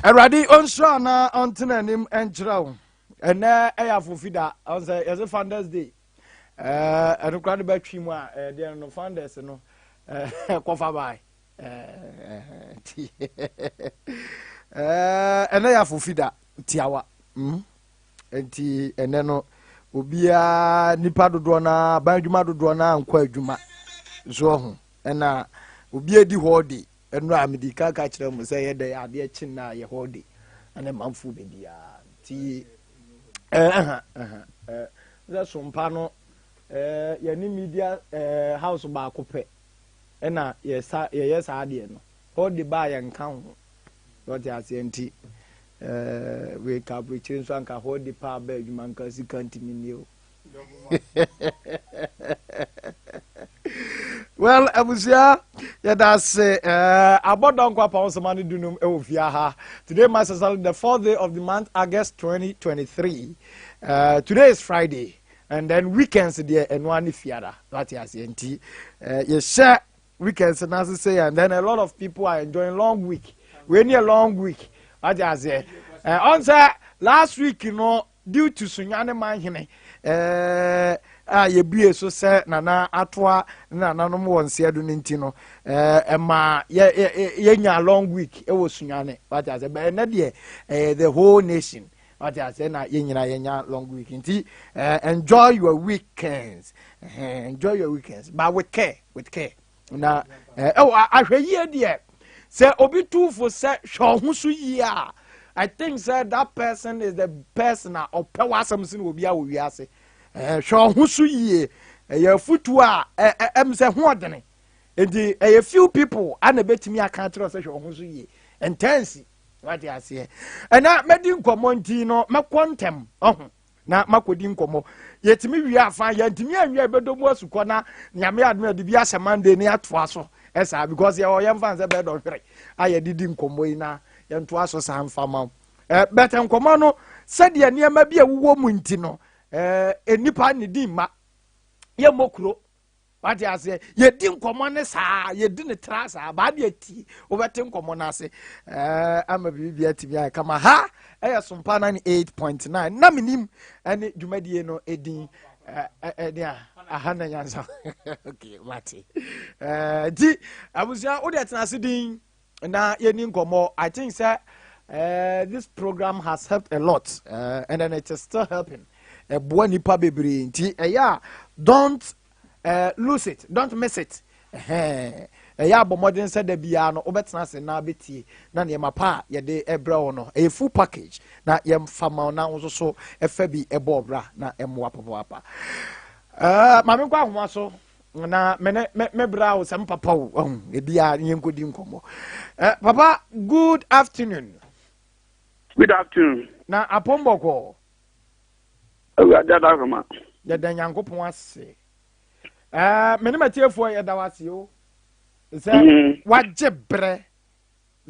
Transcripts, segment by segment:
Awurade ɔnhyira na ɔntena anim nkyerɛ wo. Ɛnɛ ɛyɛ afofida, ɔnsɛ yɛsɛ Founders Day. Ɛɛ ɛno koraa de bɛtwe mu a ɛdeɛ no Founders no ɛɛ kɔfa bae. Ɛɛ nti ɛɛ ɛnɛ yɛ afofida tiawa. Mm. Nti ɛnɛ no obiara nipa dodoɔ naa ban adwuma dodoɔ naa nkɔ adwuma so ɔho ɛna obi edi hɔ de. Ɛno a mede ka ka kyerɛ mo sɛ yɛ dɛ adeɛ kye na yɛ hɔ de ɛne manfo baabiara nti ɛha ɛha ɛɛ sɛ sompa no ɛɛ yɛne media ɛɛ house baako pɛ ɛna yɛsa yɛyɛ saa adeɛ no hɔ de baa yɛn ka ho wɔte aseɛ nti ɛɛ wei ka aburokyire nso anka hɔ de paa bɛɛ adwuma nka sika ntumi nie o. Well, abusua, yɛda ase. Abɔdɔ nkwa pa nsɛm ano dunum wɔ fie ha. Today marks the fourth day of the month, August 2023. Today is Friday, and then weekends deɛ ɛno ani fiara. Wate aseɛ nti, yɛhyɛ weekends na ase sɛ, and then a lot of people are enjoying long week. We need a long week. Wate aseɛ. On sɛ last week no, due to Sunyani Manhene a yɛbue so sɛ Nana Atoa ne nananom wɔ nseɛ do no nti no, ɛma yɛnya long week ɛwɔ Sunyani. Wate ase bɛyɛ nɛ deɛ ɛyɛ the whole nation. Wate ase na yɛn nyinaa yɛnya long week nti enjoy your weekends, enjoy your weekends, but with care, with care. Na ɛwɔ ahwɛ yie deɛ sɛ obi tu fo sɛ hwɛ ɔho so yie a, I think sɛ that person is the person a ɔpɛ w'asɛm si na obi a wɔ wiase. Hwɛ ɔho so yie ɛyɛ afutuo a ɛ ɛm sɛ ho ɔdene nti ɛyɛ few people ana ebetumi aka akyerɛ sɛ hwɛ ɔho so yie ntansi. Wate aseɛ, ɛna mɛdi nkɔmɔ nti no mɛkɔ ntɛm ɔho na makɔdi nkɔmɔ. Yɛtumi wie afa, yɛntumi anwie bɛdɔ mu asukɔ na Nyame adom yɛde bi ahyɛ Monday ne atoa so ɛsaa, because yɛwɔ yɛmfa nsɛ bɛɛ dɔhwere a yɛde di nkɔmɔ yi na yɛntoa so saa mfa ma wo. Bɛtɛ nkɔmɔ no sɛdeɛ nneɛma bi a ɛwowɔ mu nti no, nnipa ne di mma yɛmmɔ kuro. Wate aseɛ, yɛdi nkɔmɔ ne saa, yɛdi ne tra saa baa deɛ ti wobɛte nkɔmɔ no ase ama biribi atumi ayɛ kama. Ha ɛyɛ Sompa 98.9 na menim ɛne dwumadie no ɛdin ɛne a aha na nyansa. Okay, mate. Nti abusua, wode tena ase din na yɛni nkɔmɔ. I think sɛ this program has helped a lot, and then it is still helping. Ɛboa nipa bebree nti ɛyɛ a don't lose it, don't miss it. Ɛyɛ abɔ mmɔden sɛ da biara no wobɛtena ase na bɛtie na nneɛma pa a yɛde ɛbrɛ wo no ɛyɛ full package na yɛmfa ma wo na wo nso so ɛfa bi ɛbɔ ɔbra na ɛmmoa papaapa. Maame nkɔ ahoma so na mene me me bra wo sɛm papa wo ɔho ebia yɛnkɔdi nkɔmmɔ. Papa, good afternoon. Good afternoon. Na apɔmbɔkɔ? Awurade adaworoma. Yɛda Nyankopɔn ase. Mene matiefoɔ yɛda wo ase o sɛ wagye berɛ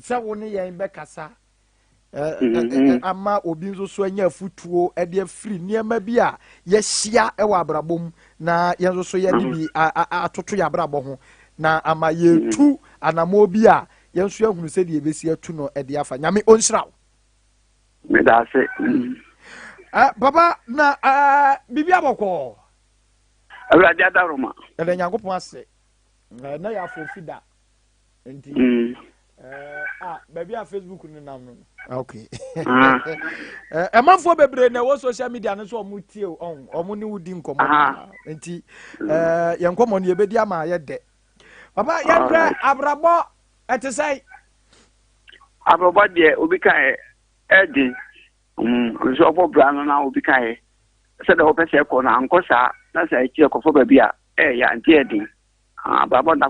sɛ wo ne yɛn bɛkasa ama obi nso so anya afutuo de afiri nneɛma bi a yɛahyia wɔ abrabɔ mu na yɛn nso so yɛde bi atoto yɛn abrabɔ ho na ama yɛtu anammɔ bi a yɛn nso yɛahunu sɛdeɛ yɛbɛsi atu no de afa. Nyame ɔnhyira wo. Meda ase. Papa, na biribi abɔkɔɔ? Awurade adaworoma. Yɛda Nyankopɔn ase. Na yɛ afɔfi da nti ah, baabi a Facebook no nam no, okay, ɛmanfoɔ bebree na ɛwɔ social media no so ɔmo tie o, ɔmo ne wo di nkɔmmɔ nti yɛn nkɔmmɔ no yɛbɛdi ama ayɛ dɛ. Papa, yɛnhwɛ abrabɔ ɛte sɛ? Abrabɔ deɛ, obi ka yɛ ɛden nso ɔbɔ bra no na obi ka yɛ sɛdeɛ wɔpɛ sɛ ɛkɔ no ankɔ saa na sɛ akyirɛ kɔfɔ baabi a ɛyɛ nti ɛden abrabɔ da.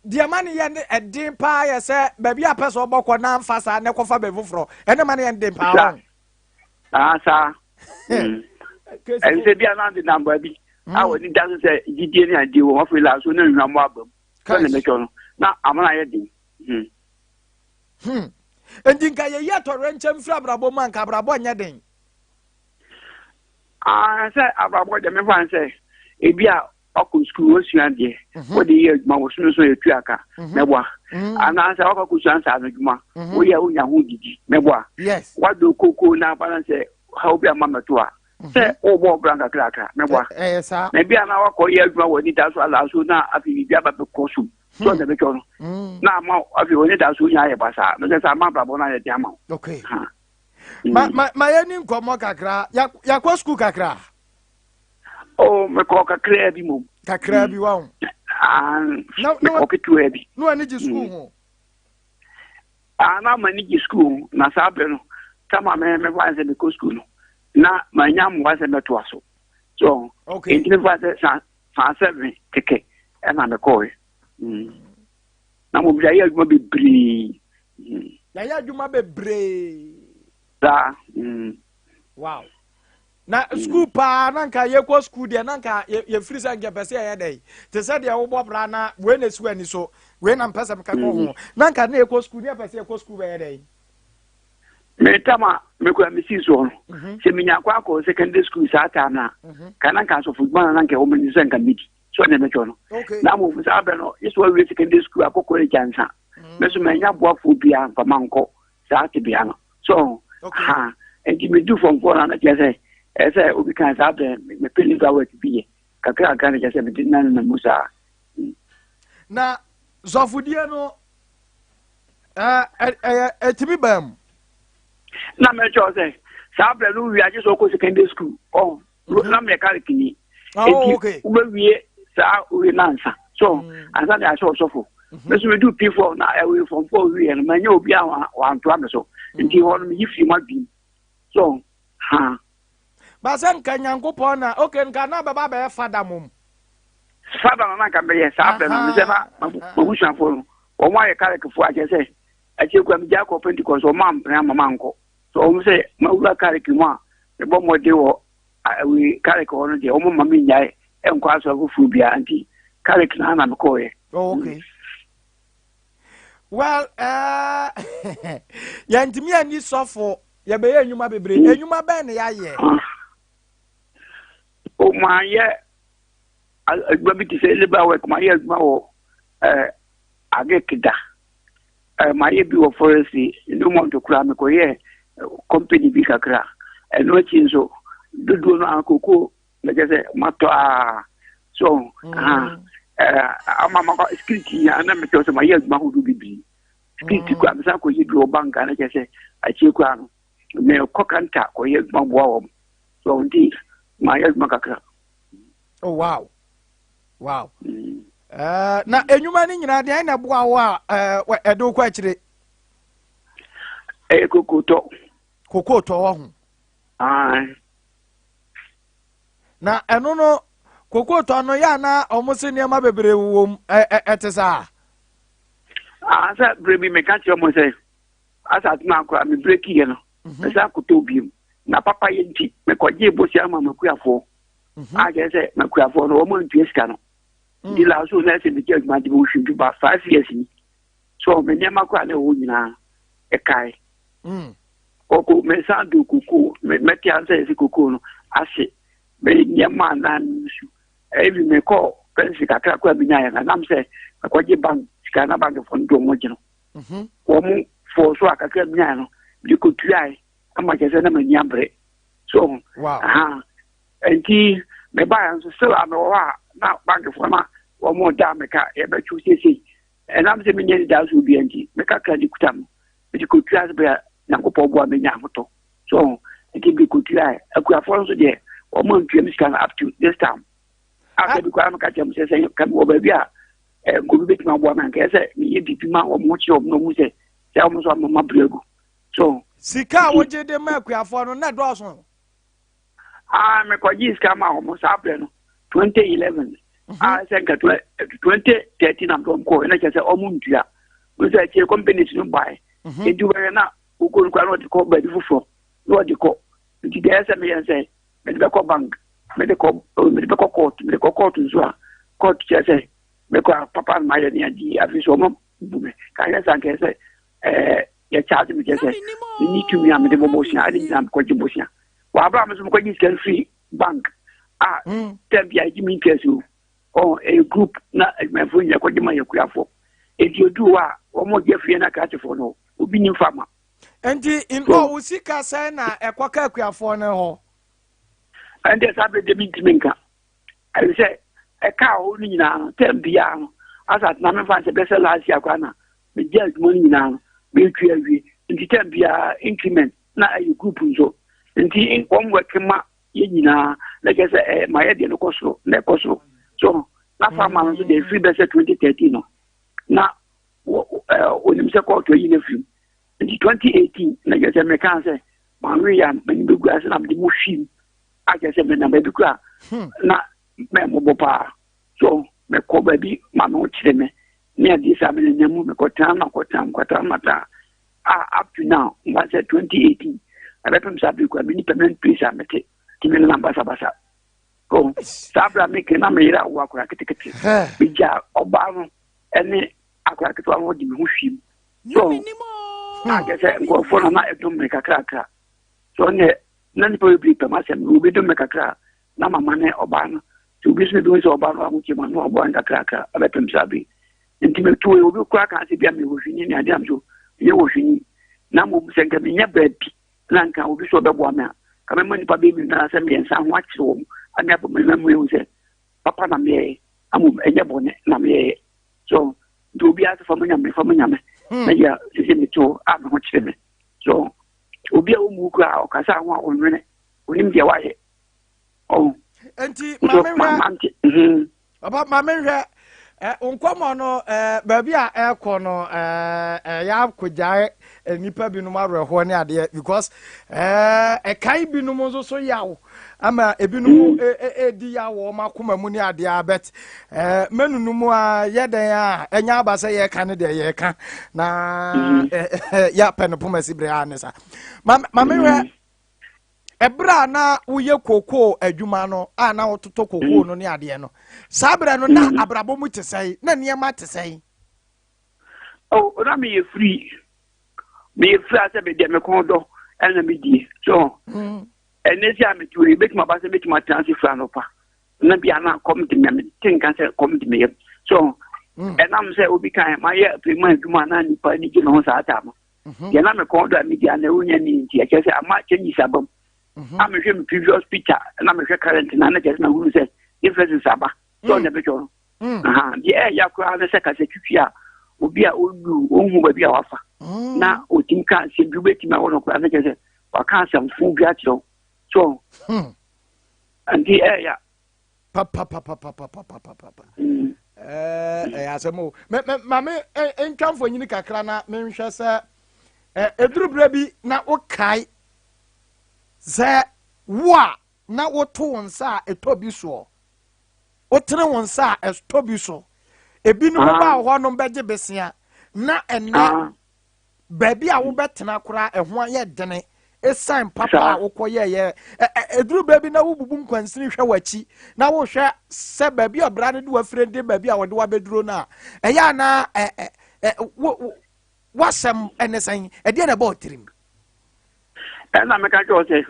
Deɛ ma ne yɛ ne ɛden paa yɛ sɛ baabi a pɛ sɛ ɔbɔkɔ na nfa saa ne kɔfa baabi foforɔ, ɛne ma ne yɛ den paa wɔn. Saa saa ɛnsɛ bi a nante nam baabi a wɔde da so sɛ gyidie ne adeɛ wɔ afei la so ne nhwamɔ aba mu sɛ ne mɛtwɛ no na amana yɛ den. Nti nka yɛyi atɔrɛnkyɛm firi abrabɔ mu a, nka abrabɔ nyɛ den? Sɛ abrabɔ deɛ, mefa sɛ ebi a Wakɔ sukuu, wasua adeɛ, wode yɛ adwuma, bosome so yɛtua ka, mɛboa. Anaasɛ wakɔ akɔsua nsaano adwuma, woyɛ a wonya ho didi, mɛboa. Wadɔ koko na aba no sɛ haw bi ama mɛto a, sɛ wobɔ ɔbra nkakrakra, mɛboa. Na bi a na wakɔ yɛ adwuma wɔ anida so alaa so na afei biribi aba bɛkɔ so, sɛ ɔna bɛtwɔ no, na ama afei wɔ anida so nyinaa ayɛ basaa, na kyerɛ sɛ ama abrabɔ no ayɛ den ama wo. Ma, ma, ma yɛni nkɔmmɔ kakra. Yɛakɔ sukuu kakra. Oh, mekɔɔ kakraa bi mmom. Kakraa bi wa ho. Ah, mekɔɔ ketewaa bi. Na w'ani gye sukuu ho? Ah, na m'ani gye sukuu ho. Na saa berɛ no, sama me mefa sɛ mekɔ sukuu no, na manya mmoa sɛ mɛtoa so. So, okay. Nti mefa sɛ saa saa sɛven kɛkɛ ɛna mekɔɔɛ. Na mmom yɛayɛ adwuma bebree. Yɛayɛ adwuma bebree. Saa. Wow. Na sukuu paa na nka yɛkɔ sukuu deɛ na nka yɛfiri sɛ nka pɛ sɛ yɛyɛ dɛn te sɛ deɛ wobɔ bra na wei na ɛsi w'ani so wei na mpɛ sɛ meka kɔ ho na nka na yɛkɔ sukuu ne yɛpɛ sɛ yɛkɔ sukuu bɛyɛ dɛn. Me tam a mekura mesii soɔ no sɛ menya akɔ akɔ secondary school saa time no a ka na nka asɔfo dwuma na na nka ɛwɔ m'ani sɛ nka medi so ɛna mɛtwɛ no na mmom saa berɛ no yɛ sɛ wawie secondary school akɔ college ansa me so manya boafoɔ biara mfa mankɔ saa tebea no so ha nti medu fam fɔ no na kyerɛ sɛ ɛsɛ sɛ obi kan saa berɛ mepɛ legal work bi yɛ kakra kakra na kyerɛ sɛ mede nane mu saa. Na sɔfodie no ɛyɛ ɛtumi baa mu. Na mɛkyerɛ sɛ saa berɛ no wie agye sɛ ɔkɔ secondary school ɔ na meyɛ karekini nti wobɛwie saa wie no ansa so ansa na yɛahyɛ ɔsɔfo. Me so medu P4 na ɛwɔ form 4 wie no, manyɛ obi a wantoa me so, nti hɔ no meyi firi mu adwene so ha. Ba sɛ nka Nyankopɔn na okay nka na bɛba bɛyɛ fada mom. Fada no na nka mɛyɛ saa berɛ no mesɛ na mabusuafoɔ no wɔn ayɛ karekefoɔ akyɛ sɛ akyire kura megya kɔ Pentecost, wɔn ampene ama mankɔ so wɔn sɛ mawura kareke mu a mebɔ mmɔden wɔ awi kareke hɔ no deɛ wɔn ma menyae nkɔ asɔre foforɔ biara, nti kareke na na mekɔɔyɛ. Oh, okay. Well, yɛntumi ani sɔfo, yɛbɛyɛ nnwuma bebree. Nnwuma bɛn na yɛayɛ? O mayɛ adwuma bi te sɛ labour work, mayɛ adwuma wɔ agric da, mayɛ bi wɔ forestry, Newmont koraa mekɔyɛ company bi kakra. Ɛno akyi nso dodoɔ no a koko mɛkyɛ sɛ matɔ a so ama makɔ security nyinaa na mekyerɛ sɛ mayɛ adwuma ahodoɔ bebree. Security koraa mesan kɔyɛ bi wɔ bank a na kyerɛ sɛ akyire koraa no mekɔ kanta kɔyɛ adwuma boa wɔm so, nti mayɛ adwuma kakra. Oh wow. Na enwuma no nyinaa deɛ na ɛboa wo a ɛde wo kɔ akyire? Ɛyɛ kokotɔ. Kokotɔ wɔ ho. Na ɛno no kokotɔ no yɛ ana ɔmo se nneɛma bebree wɔ mu, ɛte saa? Ah, sɛ berɛ bi meka kyerɛ mo sɛ asa atena akora me break yɛ no, mesan kotɔ biom na papa yɛ nti mekɔgyee bosia ma makuafoɔ a kyerɛ sɛ makuafoɔ no wɔn antua sika no nti la so na ɛsɛ megye adwuma nti mehwɛ bi ba 5 years ni so me nneɛma koraa na ɛwɔ nyinaa ɛkae ɔkò mesan do koko mɛte ansa yɛsɛ koko no ase me nneɛma a na nsu ebi mekɔ pɛnsi kakra koraa bi nyaayɛ na nam sɛ mekɔgye bank sika na bankfoɔ no de wɔn gye no wɔn fɔɔ so a kakra bi nyaayɛ no mede kɔtuae ama kyerɛ sɛ na m'ani abere so aha. Nti mebaeɛ nso still a mewɔ hɔ a na bankfoɔ no a wɔn da meka yɛbɛtwo seesei ɛnam sɛ menya nidaa so bia nti me kakra de kuta no mede kɔtua sɛ bɛyɛ Nyankopɔn boa menya ahotɔ so, nti mede kɔtua. Akuafoɔ nso deɛ wɔn antua me sika no up to this time a sɛ bi koraa meka kyerɛ m sɛ ka mewɔ baabi a nkobi bɛtumi aboa me anka sɛ meyɛ biribi ma wɔn ho kyerɛ wɔn na wɔn sɛ wɔn nso ama ma bere agu so. Sika a wogye de ma akuafoɔ no na dɔɔso? Ah, mekɔgye sika ma wɔn saa berɛ no 2011 a sɛ nka 2013 na mede wɔn kɔɔ ɛna kyerɛ sɛ wɔn ntua wɔn sɛ akyire companies no bae nti wɔyɛ na wokɔ no koraa na wɔde kɔ baabi foforɔ na wɔde kɔ, nti deɛ ɛyɛ sɛ meyɛ sɛ mede bɛkɔ bank, mede kɔ, mede bɛkɔ court, mede kɔ court nso a court kyerɛ sɛ mekɔ a papa no mayɛ ne adi afei so ɔmo bu me ka yɛ sɛ anka sɛ yɛ charge me kyerɛ sɛ menni tumi a mede bɔ bosea ade nyinaa mekɔgye bosea wɔ abere a me nso mekɔgye sika firi bank a tɛm bi a ɛgye me interest o. Ɔn, ɛyɛ group na adwumayɛfoɔ nyinaa kɔgye ma yɛ kuafoɔ. Enti oduu hɔ a, wɔn gye fie na akrakyefoɔ no hɔ. Obi nim fa ma. Enti in all, wo sika sɛn na ɛkɔka akuafoɔ no hɔ? Ɛndeɛ saa berɛ deɛ mentumi nka. Ɛfiri sɛ ɛkaa hɔ no nyinaa no, tɛm biara no, asa atena memfa nsɛ bɛsɛ last year koraa na megye adwuma no nyinaa no, metua awie. Nti tɛm biara increment na ɛyɛ group nso. Nti wɔn wɛke ma yɛ nyinaa na kyerɛ sɛ ɛɛ ma yɛ deɛ no kɔ soro na ɛkɔ soro. So na farmer no nso deɛ ɛfiri bɛsɛ 2013 no na wɔ ɛɛ onim sɛ kɔɔto ayi no afiri mu. Nti 2018 na kyerɛ sɛ mekaa sɛ mawe yɛ a m'ani bɛgu ase na mede mu hwim akyerɛ sɛ menam baabi kora na mɛmmɔbɔ paa. So mekɔ baabi ma me ho kyerɛ me ne adeɛ saa menenam mu mekɔtena na kɔtena mekɔtena matena a up to now mfa sɛ 2018 ɛbɛpem saa bere kora menni permanent place a mete nti menenam basabasa. So saa berɛ a meke na meyere awo akora ketekete megya ɔbaa no ne akora ketewa no de me ho hwim. So a kyerɛ sɛ nkurɔfoɔ no na ɛdom me kakrakra. So ɔneɛ na nnipa bebree pɛ m'asɛm no obi dom me kakra na mama ne ɔbaa no nti obi nso bɛhu sɛ ɔbaa no ahokyɛ mu a na waboa no kakrakra abɛpem saa bere nti metu obi koraa kaa sɛ bia meyɛ wɔhwini ne adeɛ am so meyɛ wɔhwini na mmom sɛ nka menya baabi na nka obi so ɔbɛboa me a ka mɛma nnipa bɛyɛ mmienu anaasɛ mmiɛnsa ho akyerɛ wɔn ane abɔ me na mehu sɛ papa na meyɛɛ mmom ɛnyɛ bɔne na meyɛɛ so nti obiara sɛ fa ma nyame fa ma nyame na yɛ sɛ sɛ mete hɔ a me ho kyerɛ me so obi a ɔmu koraa ɔkasa ho a ɔnwene onim deɛ wayɛ ɔho. Nti maame hwɛ papa maame hwɛ nkɔmɔ no baabi a ɛkɔ no ɛyɛ akɔgyae nnipa binom awerɛhoɔ ne adeɛ because ɛkan binom nso so yaw ama ebinom ɛdi yaw wɔ wɔn akoma mu ne adeɛ abɛt mɛnunu mu a yɛ dɛn a ɛnya aba sɛ yɛka ne deɛ yɛka na yɛapɛ no poma si berɛ a ne sa maame hwɛ ɛberɛ a na woyɛ kookoo adwuma no a na wototɔ kookoo no ne adeɛ no saa berɛ no na abrabɔ mu te sɛn na nneɛma te sɛn? Oh, na meyɛ free. Meyɛ free asɛ me deɛ me kɔn dɔ ɛna medie. So, ɛnɛ sɛ a mete wei, bɛtumi aba sɛ bɛtumi atena ase firi anɔpa. Na bia na kɔm de me, mete nka sɛ kɔm de me yam. So, ɛnam sɛ obi kan mayɛ apirima adwuma na nipa ani gye me ho saa taa no. Deɛ na me kɔn dɔ a medi a na wonya ni nti ɛkyerɛ sɛ ama changes aba mu. A mehwɛ me previous picture na mehwɛ current na na kyerɛ sɛ mahunu sɛ differences aba. So, ɔna bɛtwɛ no. Deɛ ɛyɛ koraa ne sɛ kasa twitwi a obi a ɔnu ɔnhu baabi a wafa na ɔtumi ka asɛm bi wobɛtumi awɔ no koraa ne kyerɛ sɛ waka asɛmfo bi akyerɛ wo so nti ɛyɛ papapapapapapapa ɛyɛ asɛm o ma me ntwa mfonyini kakra na menhwɛ sɛ ɛduru berɛ bi na wokae sɛ wo a na woto wo nsa a ɛtɔ bi soɔ wotene wo nsa a ɛtɔ bi so ebinom ba wɔ hɔnom bɛgye besea na ɛnɛ baabi a wobɛtena koraa ɛho ayɛ dene ɛsan papa a wokɔyɛyɛ ɛduru baabi na wobubu nkwansini hwɛ w'akyi na wohwɛ sɛ baabi a ɔbra no de wafire de baabi a wɔde wabɛduro no a ɛyɛ anaa wasɛm ɛne sɛn ɛdeɛ na ɛbɔ ɔtirim. Ɛna meka kyerɛ sɛ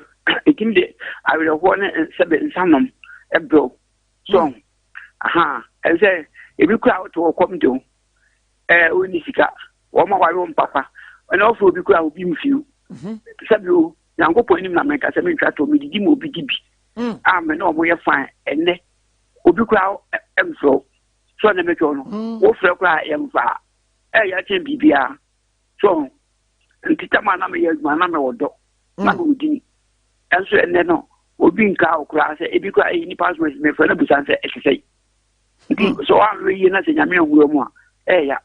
ɛtumi de awerɛhoɔ ne sɛbe nsanom ɛbrɛw so aha ɛsɛ ebi kura wote wɔ kɔm de wo ɛɛ wonni sika wɔn a wɔayɛ wɔn papa ɛna wɔfrɛ obi kura obi mfiw sɛbi o Nyankopɔn anim na meka sɛ mentwa to medidi ma obi di bi a me ne ɔmo yɛ fine ɛnɛ obi kura ɛmfrɛ wo so ɛna mɛtwɛ no wofrɛ kura yɛmfa ɛyɛ akyɛn biribiara so nti tam a na meyɛ adwuma na mewɔ dɔ na mewɔ dini ɛnso ɛnɛ no obi nka wo koraa sɛ ebi koraa ɛyɛ nipa so mefrɛ no busa sɛ ɛte sɛ nti sɛ woanhwɛ yie na sɛ Nyame anwura mu a ɛyɛ.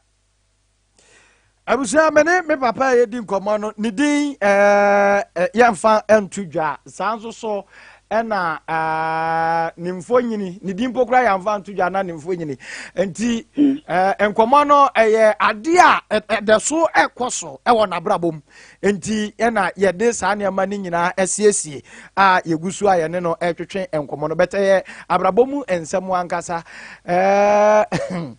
Abusua me ne me papa a yɛdi nkɔmmɔ no ne din ɛɛ yɛmfa nto dwa saa nso so ɛna ɛɛ ne mfonyini ne din mpo koraa yɛmfa nto dwa na ne mfonyini nti ɛɛ nkɔmmɔ no ɛyɛ adeɛ a ɛdɛ so ɛkɔ so ɛwɔ n'abrabɔ mu nti ɛna yɛde saa nneɛma no nyinaa asiesie a yɛgu so a yɛne no ɛretwetwe nkɔmmɔ no bɛtɛ yɛ abrabɔ mu nsɛm ankasa ɛɛ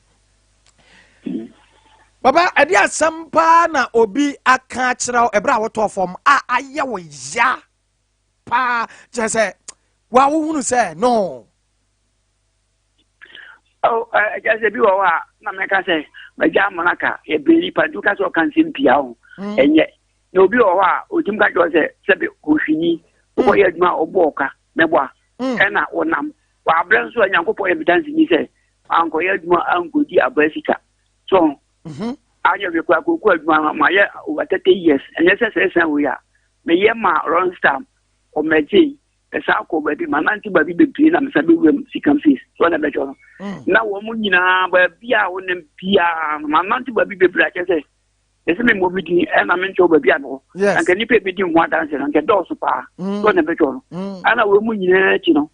Baba, ɛde asɛm paa na obi aka akyerɛ wo ɛberɛ a wotɔɔ fam a ayɛ wo ya paa kyerɛ sɛ wa wohunu sɛ no. Ɛkyɛ sɛ bi wɔ hɔ a na mɛka sɛ magya amona ka yɛbrɛ nipa nti woka sɛ ɔka nsɛm pii a ho mm. ɛnyɛ na obi wɔ hɔ a ɔtumi ka kyerɛ sɛ sɛbe ɔhwini mm. wokɔyɛ adwuma a ɔbɔ ɔka mɛboa mm. ɛna wɔnam wɔabrɛ nso a nyankopɔn yɛ medanseni sɛ ankɔyɛ adwuma ankɔdi aba sika so mm-hmm. anyɛ hwɛ kora kɔkɔ adwuma mayɛ over 30 years ɛnyɛ sɛ sɛ ɛsan wei a meyɛ ma ronstam ɔmɛgyei Mesan kɔɔ baabi, manante baabi bebree na mesan bɛwura mu Sikam Face, so na ɛbɛkyɛ no. Mm. Na wɔn mu nyinaa baabi a wɔnam biara no, manante baabi bebree akyɛ sɛ ɛsɛ me mmɔ me din ɛna menkyɛw baabi a mewɔ. Anka nnipa ebi di ho adanse no, anka dɔɔso paa. Mm. So na ɛbɛkyɛ no. Mm. Ɛna wɔn mu nyinaa akyi no,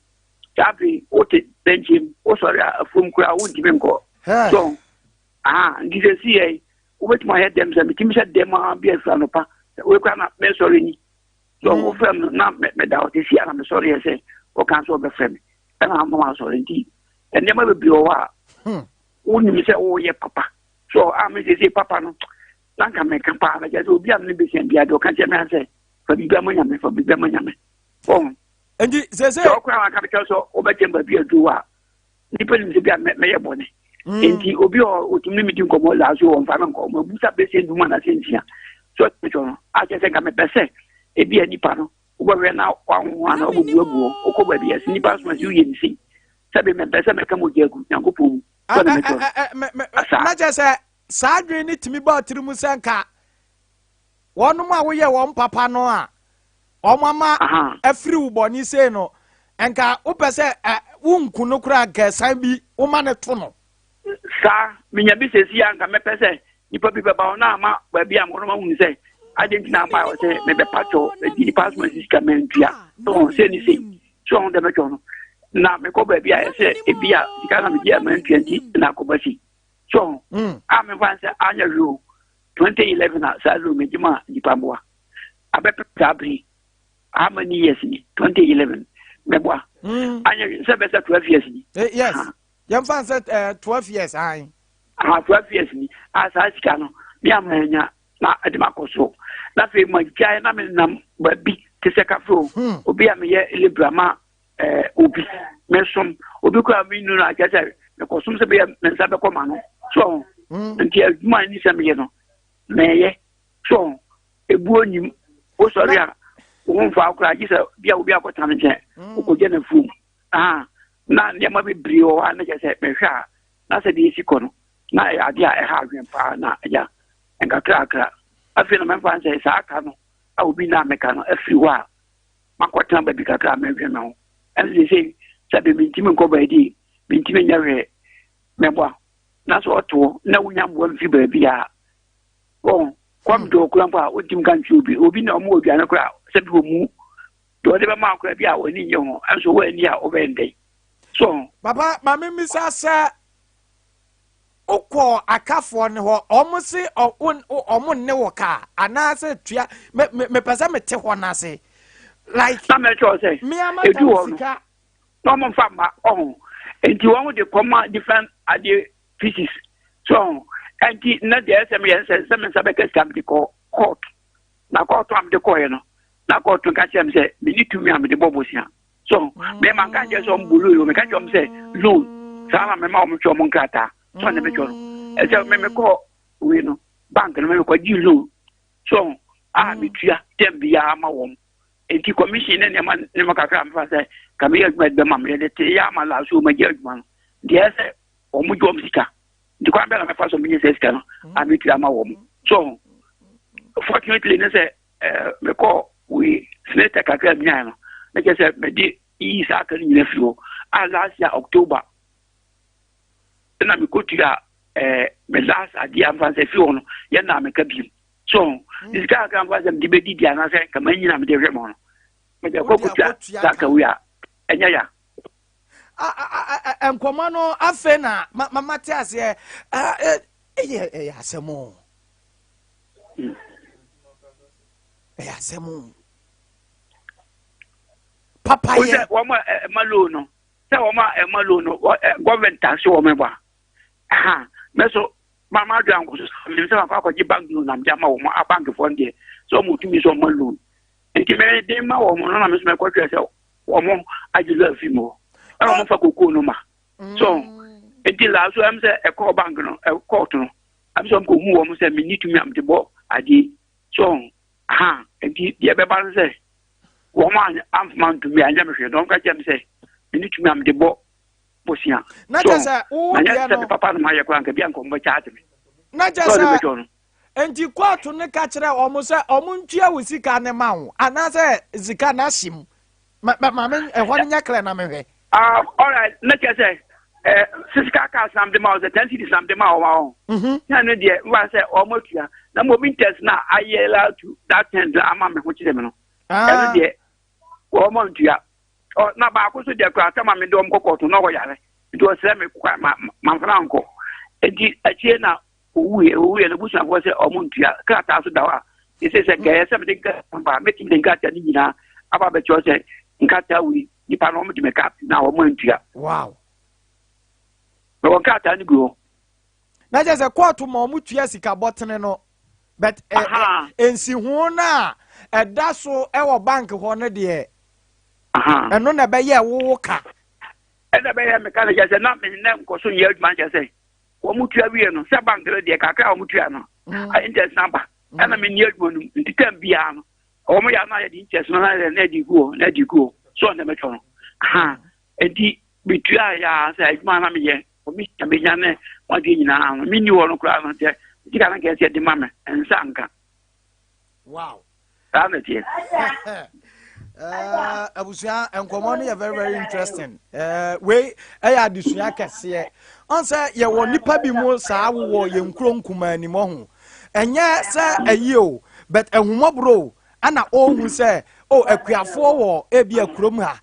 saa bere wote bɛnkyɛm, wosɔre a afuom koraa wontumi nkɔ. So, aha, nti sɛ si yɛ wobɛtumi ayɛ dɛm sɛ metumi sɛ dɛm a bi afiri anɔpa, wei koraa na mɛsɔre ni. So mm. wofrɛ me na meda hɔ sisi a na mesɔre yɛ sɛ wɔka sɛ wɔbɛfrɛ me ɛna ama masɔre nti nneɛma bebree wɔ hɔ a hmm. wonim sɛ woyɛ papa so a me sese papa no na nka meka paa na kyerɛ sɛ obi a mene bɛsia bia deɛ ɔka kyerɛ me sɛ fa biribi ama nyame fa biribi ama nyame ɔho nti sese sɛ ɔkora wanka mekyerɛ sɛ wobɛkyɛm baabi aduru a nipa nim sɛ bi a mɛyɛ bɔne mm. nti obi a ɔtumi ne me di nkɔmmɔ laa so wɔmfa me nkɔmmɔ abusa bɛsɛ nnum anaasɛ nsia so ɔtɔ no akyɛ sɛ nka mepɛ sɛ ebi a nipa no wobɛhwɛ na wahoho ana wobɛbu agu hɔ wokɔ baabi ɛsɛ nipa so asi woyɛ ne sei sɛbe mepɛ sɛ mɛka mogya agu nyankopɔn mu sɛ ne mɛtɔ na kyɛ sɛ saa adwene no tumi baa tiri mu sɛ nka Wɔnom a woyɛ wɔn papa no a wɔn ama afiri wo bɔne sei no, nka wopɛ sɛ wonku no koraa nka ɛsan bi woma no to no. Saa, menya bi sɛsi a nka mɛpɛ sɛ nipa bi bɛba hɔ na ama baabi a wɔnom ahunu sɛ adeɛ nti na ama wɔ sɛ mebɛpa kyɛw ɛdi nipa asoma si sika mantua so wɔn sɛ ne sei so wɔn dɛ mɛkyɛw no na mekɔ baabi a ɛsɛ ebi a sika na megye a mantua nti na akɔba si so wɔn a memfa sɛ anyɛ hwee o 2011 a saa loan megye maa nipa mmoa abɛpɛ saa bere how many years ni 2011 mɛboa hmm. anyɛ sɛ bɛsɛ 12 years ni. Eh, yes yɛmfa sɛ eh, 12 years ayi. aha 12 years ni a saa sika no me ama anya na ɛde ma kɔ so na afei ma gyae na menam baabi te sɛ kafe o hmm. obi a meyɛ lebra ma eh, obi mesom obi koraa mennu no akyɛ sɛ mekɔsom sɛ bɛyɛ me nsa bɛkɔ ma no so hmm. nti adwuma ni sɛ meyɛ no mɛyɛ so ebuo nim wosɔre a wo ho mfa koraa gye sɛ bia obi akɔtena me nkyɛn hmm. wokɔgya no afuom ah, na nneɛma bebree wɔ hɔ a na kyɛ sɛ mehwɛ a na sɛ deɛ ɛsi kɔ no na ɛyɛ adeɛ a ɛha adwene paa na agya nkakrakra afei na mɛmfa sɛ saa ka no a obi na meka no afiri hɔ a makɔtena baabi kakra a mɛhwɛ me ho. Ɛnso seesei sɛbe mentumi nkɔ baabi, mentumi nyɛ hwee, mɛboa. Na sɛ ɔte hɔ na wonya mmoa mfi baabi a, wɔn kɔm de ɔkura mpo a wontumi ka nkyerɛ obi. Obi na ɔmo aduane koraa sɛbe wɔ mu deɛ ɔde bɛma koraa bi a wɔn ani nye ho, ɛnso wɔn ani a wɔbɛyɛ ndɛn. So. Papa, ma me mmisa sɛ wokɔɔ akafoɔ no hɔ ɔmo se ɔmo nne wɔ kaa anaasɛ tua me me mepɛ sɛ mete hɔ no ase like na mɛkyɛ sɛ edu hɔ no na ɔmo nfa mma ɔho nti wɔn de kɔma different adeɛ pieces so ɔho nti na deɛ ɛsɛ meyɛ sɛ sɛ me nsa bɛka sika mede kɔ court na court a mede kɔɔɛ no na court no ka kyerɛ me sɛ menni tumi a mede bɔ bosea so mema nka nkyerɛ sɛ ɔmo bɔ loan meka kyerɛ ɔmo sɛ loan saa na mema ɔmo twɛ ɔmo nkrataa so na metwɛ no ɛsɛ me mekɔ wei no bank no mekɔ gye loan so a metua tɛm biara ma wɔn nti commission ne nneɛma nneɛma kakra mefa sɛ ka meyɛ adwuma de bɛma me yɛde te yɛ ama la so magye adwuma no deɛ ɛsɛ wɔn gye wɔn sika nti kwan bɛn na mɛfa so menye sɛ sika no a metua ama wɔn so fortunately ne sɛ Eh, mekɔ wei senator kakra menyae no na kyerɛ sɛ mede yi saa aka no nyina firi hɔ a last year october na mekɔtua eh, me last adeɛ amfa sɛ firi hɔ no yɛnna meka biom so hmm. sika kakra mfa sɛ mede bɛdidi anaasɛ nka manyina mede hwɛ mɔ no mede kɔkɔtua saa ka wei a ɛnyɛ ya nkɔmmɔ no afei na mate aseɛ ɛyɛ asɛm o ɛyɛ asɛm o papayɛ. wɔn a ɛma loan no sɛ wɔn a ɛma loan no gɔọmenti tax wɔn ba ha mɛ so maa maa dwa nkoso sɛ sɛ wakɔ akɔgye bank loan na mede ama wɔn a bankfoɔ no deɛ sɛ wɔn tumi sɛ wɔn loan nti mɛ de ma wɔn no na mɛ so mɛ kɔtwɛ sɛ wɔn agye loan afi mu hɔ ɛna wɔn fa kokoo no ma so. Nti laa so ɛm sɛ ɛkɔɔ bank no, ɛkɔɔto no, ɛm sɛ ɔmkɔhu wɔn sɛ menni tumi a mede bɔ adeɛ so ha. Nti deɛ ɛbɛba no sɛ wɔn amfoma ntumi anyɛ me hwee na wɔn ka kyerɛ me sɛ menni tumi a mede bɔ bosea. Na kyɛ sɛ wo deɛ no sɛ papa no ma yɛ koraa nka bi anka wɔn bɛkyɛ ate me. Na kyɛ sɛ nti kóòtù no ka kyerɛ wɔn sɛ wɔn ntua wo sika ne ma wo anaasɛ sika no ahye mu? Ma ma me ɛhɔ no nyɛ clear na mehwɛ. Ah, alright, na kyerɛ sɛ eh, physical cars na mede ma wo sɛ 10 cedis na mede ma wo ma wo. Na no deɛ mfa sɛ ɔmo atua na mo interest na ayɛ la to that ten na ama me ho kyerɛ me no. Ɛno deɛ wɔn ntua. Ɔ na baako so deɛ koraa sɛ ma mede wɔn kɔ kɔɔto na ɔyare nti ɔsrɛ me kwa ma mamfa no ankɔ. Nti akyire na owuiɛ owuiɛ no busuafoɔ sɛ ɔmo ntua. Krataa so da hɔ a ɛsɛ sɛ nkɛyɛ sɛ mede nkrataa ba, mɛtumi de nkrataa no nyinaa aba abɛkyerɛ sɛ nkrataa wei nipa no ɔmo de me ka na ɔmo antua. Mewɔ nkrataa no gu hɔ. Na kyerɛ sɛ kóòtù ma ɔmo tua sika bɔtene no, but ɛ ɛ nsiho no a ɛda so ɛwɔ bank hɔ no deɛ, ɛno na ɛbɛyɛ ɛwowo ka. Ɛna ɛbɛyɛ me ka no kyerɛ sɛ na me nɛ nkɔ so nyɛ adwuma, kyerɛ sɛ wɔn tua wie no sɛ bank no deɛ kakra a wɔn tua no interest na ba, ɛna me nni adwuma no mu nti tɛm biara no wɔn yɛ ana yɛde interest no na yɛ na yɛde gu hɔ na yɛde gu hɔ so ɔna mɛtɔ no ha. Nti metua yɛ a sɛ adwuma na meyɛ wɔn menya ne wɔn adeɛ nyinaa no menni hɔ no koraa no deɛ sika no nkɛse yɛde ma me nsa nka. Saa na teɛ. Abusua nkɔmɔ no yɛ very very interesting. Wei ɛyɛ adesua kɛseɛ. Ɔn sɛ yɛwɔ nipa bi mu saa wowɔ yɛn nkuro nkumaa anim ɔho. Ɛnyɛ sɛ ɛyi o, but ɛhumɔborɔ o, ɛna ɔhu sɛ o akuafoɔ wɔ ebi akurom ha,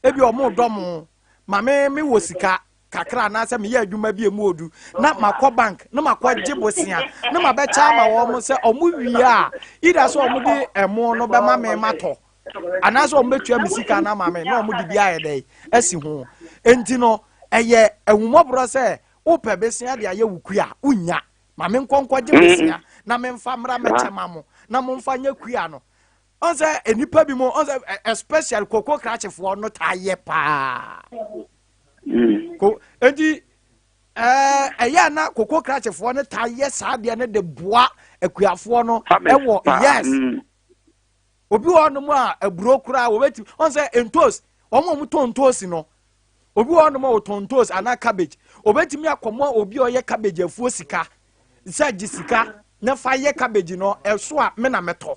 ebi ɔmo dɔ mo maame me wɔ sika kakra anaasɛ meyɛ adwuma bi emu odu na makɔ bank na makɔ gye bosea na mabɛkyɛ ama wɔn sɛ ɔmo wie a, ida sɛ ɔmo de ɛmo no bɛma me matɔ anaasɛ ɔmo bɛtua me sika na ama me na ɔmo de bi ayɛ dɛ asi ho. Enti no ɛyɛ ahumɔborɔ sɛ wopɛ bosea de ayɛ wo kua wonya ma me nkɔ nkɔgye bosea na memfa mmra mɛkyɛ ma mo na momfa nyɛ kua no. Ɔn sɛ nnipa bi mu ɔn sɛ especially koko krakyefoɔ no taa yɛ paa. Ko enti ɛyɛ a na koko krakyefoɔ no taa yɛ saa adeɛ no de boa akuafoɔ no ɛwɔ, yes. Obi wɔ hɔnom a aburo koraa wɔbɛtumi ɔn sɛ ntos, wɔn a wɔtɔn ntos no, obi wɔ hɔnom a wɔtɔn ntos anaa cabbage, obɛtumi akɔmɔ obi a ɔyɛ cabbage afuo sika sɛ gye sika na fa yɛ cabbage no, ɛso a me na mɛtɔ.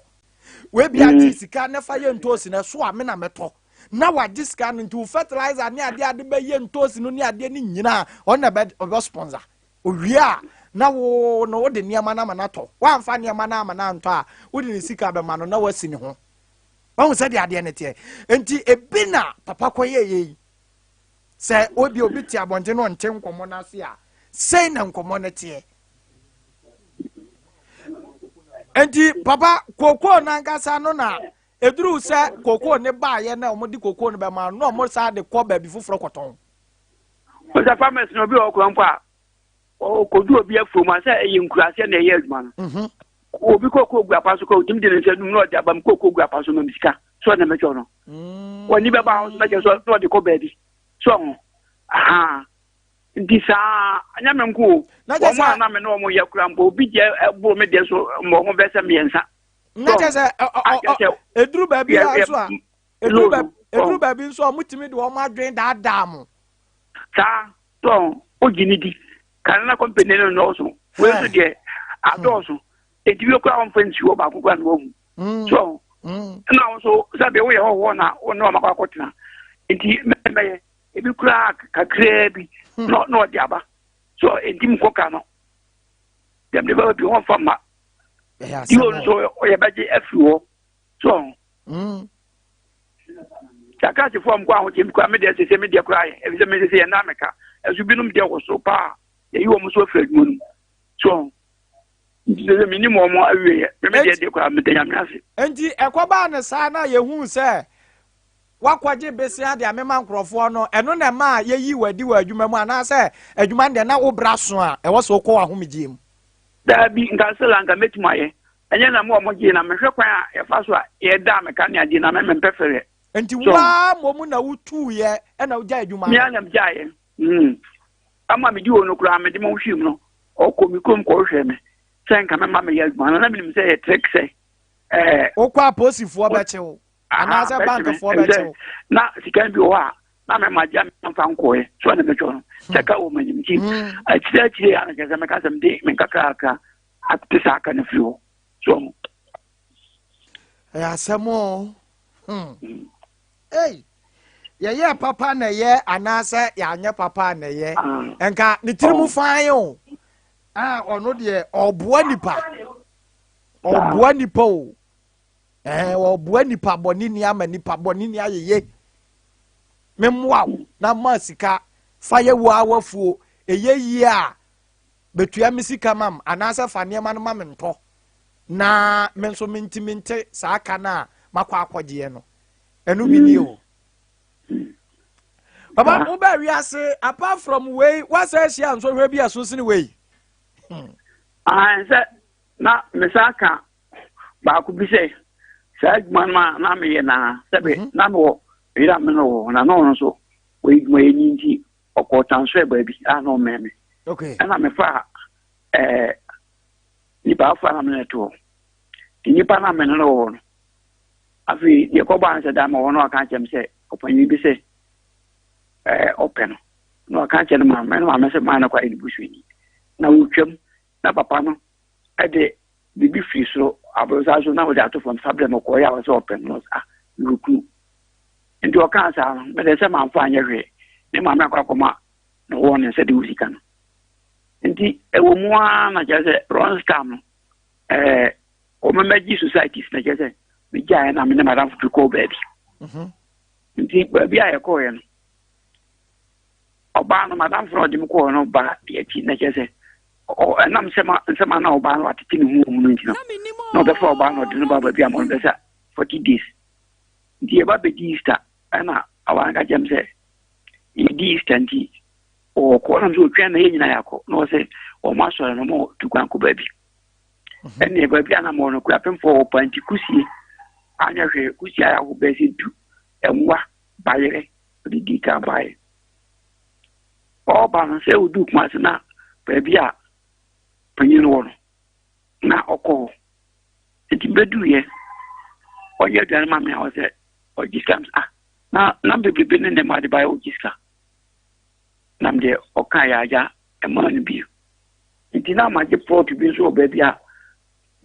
Webi agye sika na fa yɛ ntos no, ɛso a me na mɛtɔ. Na wagye sika no nti wo fertilizer ne adeɛ ade bɛyɛ ntos no ne adeɛ no nyinaa ɔno na ɔbɛ sponsor. Owie a na wo no wode nneɛma no ama no atɔ. Woamfa nneɛma no ama no antɔ a, wode ne sika bɛma no na wasi ne ho. Wahu sɛdeɛ adeɛ no teɛ? Nti ebi na papa kɔyɛ yɛ yi sɛ obi obi te abɔnten na ɔnte nkɔmmɔ no ase a, sei na nkɔmmɔ no teɛ. Nti papa, kokoo nankasa no na eduru sɛ kokoo ne baayɛ na wɔde kokoo no bɛma no na wɔn saa de kɔ baabi foforɔ kɔtɔn. Sɛ farmers na obi wɔ hɔ mpo a ɔkɔdu obi afuom a sɛ ɛyɛ nkuraseɛ na ɛyɛ adwuma no, obi kɔkɔ gu apa so kɔ otumi de ne nsa num na ɔde aba mu kɔkɔ gu apa so mam sika so ɔna mɛtwɛ no wɔni bɛba ho so bɛkyɛ so na ɔde kɔ baabi so ɔho aha. Nti saa anyɛ me nko o, wɔn a na me ne wɔn yɛ kura mpo obi deɛ ɛboro me deɛ so mmɔ ho bɛsɛ 3. Na kyɛ sɛ eduru baabi a nso a eduru baabi nso a wɔtumi de wɔn adwene daadaa mo. Saa tɔn ogye ne di kan na kɔmpani no nnɔɔso, wei nso deɛ adɔɔso, eti bi koraa wɔmfa nsi hɔ baako koraa na wahu so. Ɛna wo nso sɛbi woyɛ hɔhoɔ na wo ne wɔn akɔ akɔtena nti mɛmɛyɛ ebi koraa kakraa bi na ɔde aba so enti mu kɔka no dɛm de bɛba bi wɔmfa mma di hɔ nso yɛbɛgye afiri hɔ so. Kakasifoɔ a mkɔ ahokyɛ mi koraa me deɛ sese me deɛ koraa yɛ efisɛ me sese yɛn nan meka ɛso binom deɛ wɔ soro paa yɛyi wɔn so afiri adwuma no mu so nti sese me nim wɔn awie yɛ me deɛ deɛ koraa me da Nyame ase. Nti ɛkɔbaa no saa na yɛhuu sɛ woakɔgye besea de amema nkurɔfoɔ no, ɛno na ɛmaa yɛyii wo adi wɔ adwuma mu anaasɛ adwuma no deɛ na wo bra so a ɛwɔ sɛ wokɔ w'ahomegyeɛ mu? Daabi, nka sɛ la nka mɛtumi ayɛ. Ɛnyɛ na mo a mogyee na mehwɛ kwan a yɛfa so a yɛda me ka ne adeɛ na me mempɛ fɛreɛ. Nti wo ara mmom na wotuiɛ ɛna wogyae adwuma no? Me ara na megyaeɛ. Ama medi hɔ no koraa mede me ho hwee mu no, ɔkɔ me kurom kɔhwehwɛɛ me sɛ nka mɛma meyɛ adwuma no. Na menim sɛ ɛyɛ trick sɛ ɛɛ. Wokɔ a polisifoɔ bɛkye wo anaasɛ bankfoɔ bɛkye wo. Na sika bi wɔ hɔ a na mɛma gya mfa nkɔɛ so ɛna mɛtwɛ no sɛ ka wɔ m'anim nti akyire akyire a na kyerɛ sɛ mɛka sɛ mede me nkakrakra ate saa aka no firi hɔ so ɔho. Ɛyɛ asɛm o. Hmm. Ei, yɛyɛɛ papa na ɛyɛ anaasɛ yɛanyɛ papa na ɛyɛ. Ah. Nka ne tiri mu oh. fan o. Ah, ɔno deɛ ɔboa nipa. Ɔboa nipa o. Ɛɛ ɔboa nipa bɔ ne ni ama nipa bɔ ne ni ayeye. Memmoa wo na ma sika fa yɛ wo awafuo. Ɛyɛ yie a betua me sika ma m anaasɛ fa nneɛma no ma me ntɔ na me nso mentumi nte saa ka no a makɔ akɔgyeɛ no ɛno bi nie o papa wobɛ wiase apart from wei woasa ahyia nsɔhwɛ bi a ɛso sene wei hmm. sɛ na mesa ka baako bi sɛ saa adwuma no a na meyɛ naa sɛbe mhm. na mewɔ yere a me no wɔ na na ɔno nso wɔyɛ adwumayɛni nti ɔkɔɔ transfer baabi a na ɔmmɛn me ɛna mefaa ɛɛ nipa afa na mene to hɔ nti nipa na mene no wɔ hɔ no afei deɛ kɔbaa no sɛ da ma hɔ no ɔka kyerɛ me sɛ ɔpanyin bi sɛ ɛɛ ɔpɛ no na ɔka kyerɛ no maame no maame sɛ maa no kɔ ayɛ ne busuani na wotwam na papa no ɛde biribi firi soro aborosan so na ɔde ato fam sa berɛ no ɔkɔeɛ a ɔsɛ ɔpɛ no ah mewɔ kunu nti ɔkaa saa no mede sɛ mamfa anyɛ hwee ne maame akɔ akɔma na ɔwɔ ne nsa de wo sika no nti ɛwɔ mu ara na kyerɛ sɛ ron star no ɛɛ wɔmmɛgye societies na kyerɛ sɛ megyaeɛ na me ne madamfo bi kɔɔ baabi mhm. nti baabi a yɛkɔɔeɛ no Ɔbaa no, m'adamfo no a ɔde me kɔɔ no baa yɛn akyi, na kyerɛ sɛ, ɛnam nsɛm a nsɛm a na ɔbaa no atete ne ho wɔ mu no nti no, na ɔbɛfa ɔbaa no ɔde no ba baabi a ma no bɛsa 40 days. Nti yɛba bɛdi Easter, ɛna ɔbaa no ka kyerɛ me sɛ, yɛdi Easter nti, ɔkɔ, nam sɛ ɔtwɛn na yɛn nyinaa yɛakɔ, na ɔsɛ wɔn asɔre no wɔn tu kwan kɔ baabi. Mhm. Ɛnna baabi a na mewɔ no, Kuapemfoɔ wɔ paa nti kusie anyɛ hwee, kusie ayɛ aho bɛyɛ sɛ du, ɛnwa, bayerɛ, ɔde dii kan baeɛ. Ɔreba no, sɛ ɔduu Kumase na baabi a panyin no wɔ no, na ɔkɔ hɔ. Nti bɛduiɛ, ɔyɛ aduane ma me a ɔsɛ ɔgye sika. Ah, na nam bebrebe ne nneɛma de baeɛ ɔgye sika. Nam deɛ ɔka yɛ agya ɛmaa no bio. Nti na magye plɔt bi nso wɔ baabi a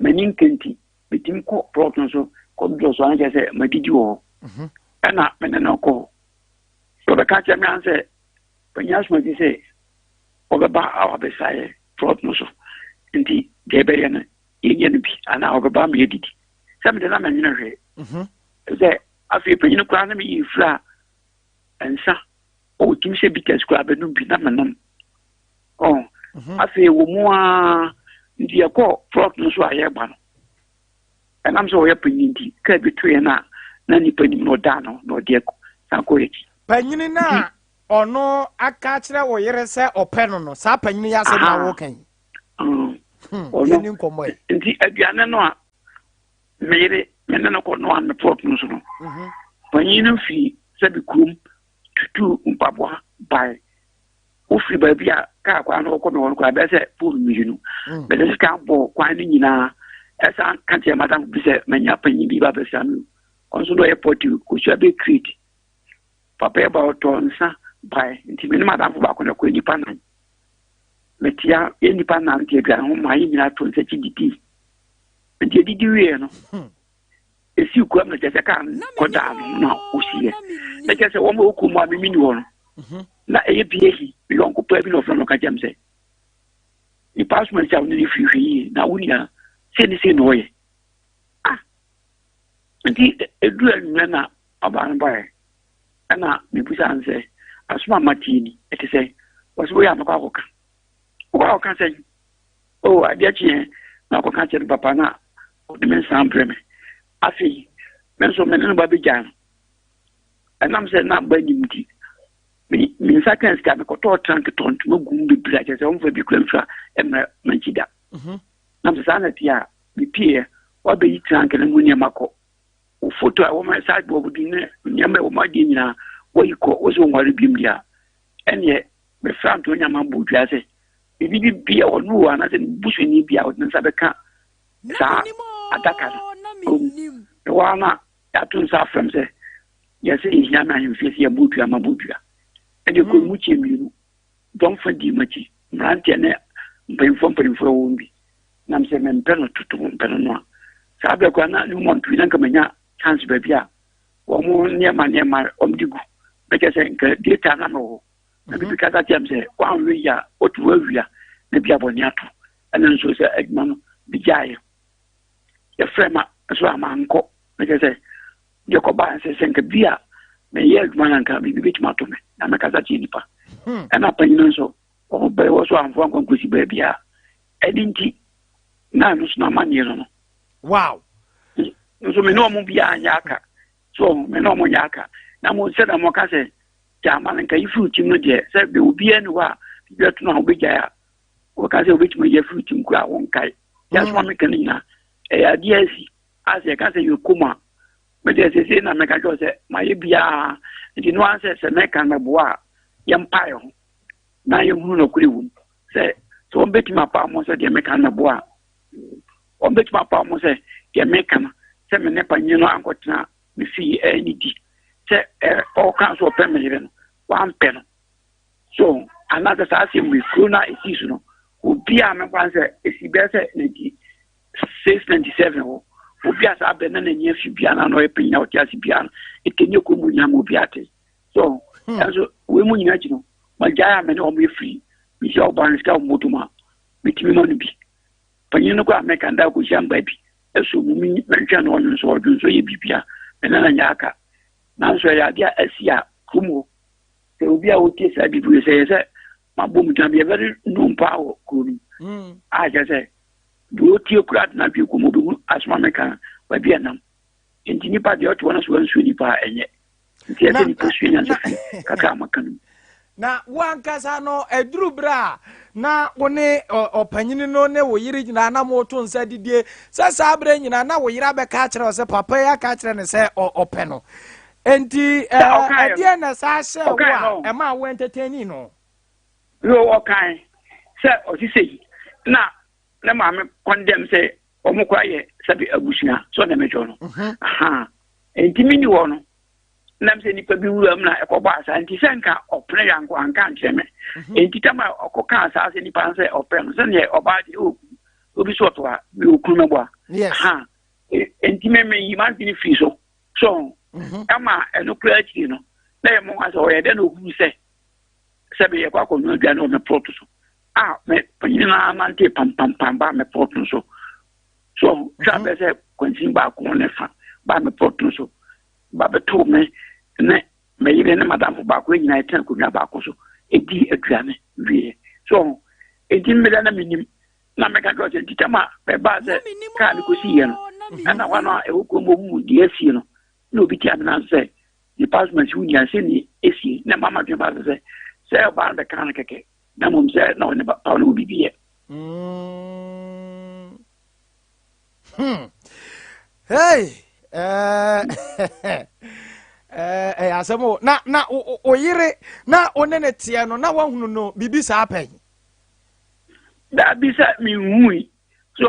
m'ani nkɛnti. Metumi kɔ plɔt no so kɔdodɔ so a na kyerɛ sɛ madidi wɔ hɔ. Mhm. Ɛna me ne no kɔ hɔ. Sɛ ɔbɛka kyerɛ me ara sɛ panyin asoma bi sɛ ɔbɛba a wabɛsa yɛ plɔt no so nti deɛ ɛbɛyɛ no yɛnyɛ no bi anaa ɔbɛba ama yɛdidi. Sɛ mede na menwene hwee. Mhm. Sɛ afei panyin koraa na meyi mfiri a nsa ɔtumi sɛ bitters koraa bɛnom bi na menom. Ɔn mhm. afei wɔ mu ara nti yɛkɔ plɔt no so a yɛreba no ɛnam sɛ ɔyɛ panyin nti kaa bi to yɛn a na nipa nim na ɔdaa no na ɔde akɔ san kɔ akyi. Panyin no a ɔno aka akyerɛ wo yere sɛ ɔpɛ no no saa panyin yi asɛm na wɔka yi. Hmm, ɔno nkɔmmɔ yi. Nti aduane no a me yere me ne no kɔ noa no plɔt no so no mhm. panyin no fi sɛbi kurom tutu mpaboa bae Wofiri baabi a kaa kwan no wɔkɔ me hɔ no koraa bɛyɛ sɛ pole mmienu. Mm. Mede sika bɔɔ kwan no nyinaa. Ɛsan ka kyerɛ madam bi sɛ manya panyin bi ba bɛsra me. Ɔno nso na ɔyɛ pɔti kosua bɛ crate. Papa yɛ ba ɔtɔ nsa bae nti me ne madamfo baako na kɔ nnipa nan. Metia yɛ nnipa nan te aduane ho ma yɛ nyinaa to nsa kyi didii. Nti edidi wieɛ no. Hmm. Esi kura mu na kyerɛ sɛ kaa no kɔdaa no na osiiɛ. Na kyerɛ sɛ wɔn a wɔkɔ mu a mimi ni hɔ no. Mhm. Na ɛyɛ bie hi me yɔnko paa bi na ɔfrɛ no ɔka kyerɛ me sɛ nipa asoma nti a wo ne no firi hwɛ yie na wo nua sei ne sei na ɔyɛ. Ah nti ɛduru anwummerɛ na ɔbaa no baeɛ ɛna mebusa no sɛ asoma a matie ni ɛte sɛ wɔsɛ woyɛ a mɛkɔ akɔka wokɔ akɔka sɛn o adeɛ kyeɛ na akɔka kyerɛ no papa na ɔde me nsa brɛ me afei me nso me ne no ba bɛgyaa no ɛnam sɛ na ba nim nti me me nsa kan sika mekɔtɔɔ trunk tɔ ntoma gu mu bebree akyɛ sɛ wɔmfa bi kura mfira mmerɛ m'akyi da mhm. nam sɛ saa na ɛteɛ a mepieɛ wabɛyi trunk no mu nneɛma kɔ wo foto a wɔma saa bɔɔbo di ne nneɛma a wɔma adeɛ nyinaa wɔyi kɔ wo sɛ wɔnware biom deɛ a ɛneɛ Mefrɛ Anto Nyama bɔ dua sɛ biribi bi bia ɔno o anaasɛ ne busuani bi a ɔde ne nsa bɛka saa adaka no. Ɛwɔ ara na yɛato nsa afrɛ m sɛ yɛsɛ yɛhia me ahemfie sɛ yɛbɔ dua ma bɔ dua. Ɛde kɔ mu kyɛ mmienu. Dɔmfa dii m'akyi, mmeranteɛ ne mpanyimfoɔ mpanyimfoɔ ɛwɔ mu bi. Nam sɛ mempɛ no toto mpɛ no no a. Saa berɛ koraa na Newmont na nka manya chance baabi a wɔn nneɛma nneɛma wɔn de gu. Bɛkyɛ sɛ nka data na mewɔ hɔ. Na bibi kasa kyerɛ me sɛ woanhwɛ yi a wote hɔ awia na bi abɔne ato. Ɛno nso sɛ adwuma no bi gyaeɛ. Yɛfrɛ ma nso a mankɔ. Bɛkyɛ sɛ deɛ kɔbaa sɛ sɛ nka bi a meyɛ adwuma no anka biribi bɛtumi ato me na mɛkasa kyerɛ nipa. Ɛna panyin nso wɔbɛyɛ wɔ so amfoa nkwa nkɔsi baabi a ɛde nti na ɛno so na amanneɛ no no. Wow. Nso me ne ɔmo biara nyɛ aka. So me ne ɔmo nyɛ aka. Na mo sɛ na mo ka sɛ gyama no nka yi firi tim no deɛ sɛ de obiara ni hɔ a biribi ato no a wobɛgyae a wɔka sɛ wobɛtumi ayi afiri tim koraa wonkae. Yɛasoma meka no nyinaa ɛyɛ adeɛ asi a sɛ yɛka sɛ yɛkɔ mu a medeɛ sesei na meka kyerɛ sɛ mayɛ biara nti no ara sɛ sɛ mɛka mɛboa a yɛmpae ho na yɛhunu nɔkorɛ wɔ mu sɛ sɛ wɔbɛtumi apaw mo sɛ deɛ meka no mɛboa a wɔbɛtumi apaw mo sɛ deɛ meka no sɛ me ne panyin no ankɔtena me fie ɛnidi sɛ ɔka so ɔpɛ me yere no wampɛ no so anaasɛ saa asɛm wei kuro no a ɛsii so no obi a mɛkwan sɛ ɛsi bɛyɛ sɛ 96 97 hɔ obi a saa bɛ na n'ani afi bia na ɔyɛ panyin a ɔte ase bia no ɛkɛnyɛ kuro mu nyinaa ma obi ate so ɛnso wei mu nyinaa akyi no magyae a me ne wɔn yɛ firi mehyia ɔbaa no sika wɔn bɔtɔ mu a metumi ma no bi panyin no koraa mɛka nda akɔhyia mba bi ɛso mu mentwɛn no ɔno nso ɔdwo nso yɛ biribia me ne no nyɛ aka nanso ɛyɛ adeɛ a asi a kurom hɔ sɛ obi a ɔtie saa biribi sɛ yɛ sɛ mabɔ mu gyina meyɛ very known paa wɔ kuro no mu a kyerɛ sɛ deɛ ɔtie koraa de n'adwene kɔ mu ɔbɛhu asoma meka baabi a nam nti nipa deɛ ɔte hɔ no so wansuo nipa a ɛnyɛ nti ɛsɛ nipa sua nyansa fi kakra a maka no mu. Na wo ankasa no, ɛduru berɛ a na wo ne ɔpanyini no ne wo yere nyinaa na moto nsa didie, sɛ saa berɛ nyinaa na wo yere abɛka akyerɛ wo sɛ papa yi aka akyerɛ no sɛ ɔpɛ no. Enti ɛdeɛ na saa hyɛɛ wo a ɛmaa wo entertaini no? Yo, ɔkae sɛ ɔte sei na ne maame kɔndɛm sɛ wɔn kora yɛ sɛbi abusua so na mɛtwɛ no. Enti menni hɔ no, nam sɛ nipa bi wura mu na ɛkɔbɔ asa nti sɛ nka ɔpene yɛ anko anka nkyerɛ me. Enti tam a ɔkɔka saa sɛ nipa no sɛ ɔpɛ no sɛdeɛ ɔbaa deɛ ɛwɔ kunu obi so ɔto a mewɔ kunu mɛbɔ a. Enti me meyi m'adwene firi so so ɛma ɛno kora akyiri no na yɛ mo sɛ ɔyɛ dɛ na ohuru sɛ sɛ meyɛ kɔ akɔnoa aduane wɔ me plɔt so a me panyin no ara nante pampampam baa me plɔt no so so twa bɛ sɛ kwansin baako ne fa baa me plɔt no so ba bɛtoo me ne me yere ne madamfo baako nyinaa yɛtena akonnwa baako so ɛdi aduane wieɛ so enti mmeda na menim na meka kyerɛ sɛ nti tama mɛbaa sɛ kaa no kɔsiiɛ no ɛna hɔ no a ɛwɔ kurom ɔhu deɛ asie no na obi tia me nan sɛ nipa asoma si wo nua sɛ ni esie na mama dwen ba sɛ sɛ ɔbaa no bɛka no kɛkɛ na mmom sɛ na ɔne papa no wɔ biribi yɛ. Hey! Ɛyɛ asɛm o. Na na o yere na o ne ne teɛ no na wahunu no biribi saa pɛn. Daabi sɛ menhui so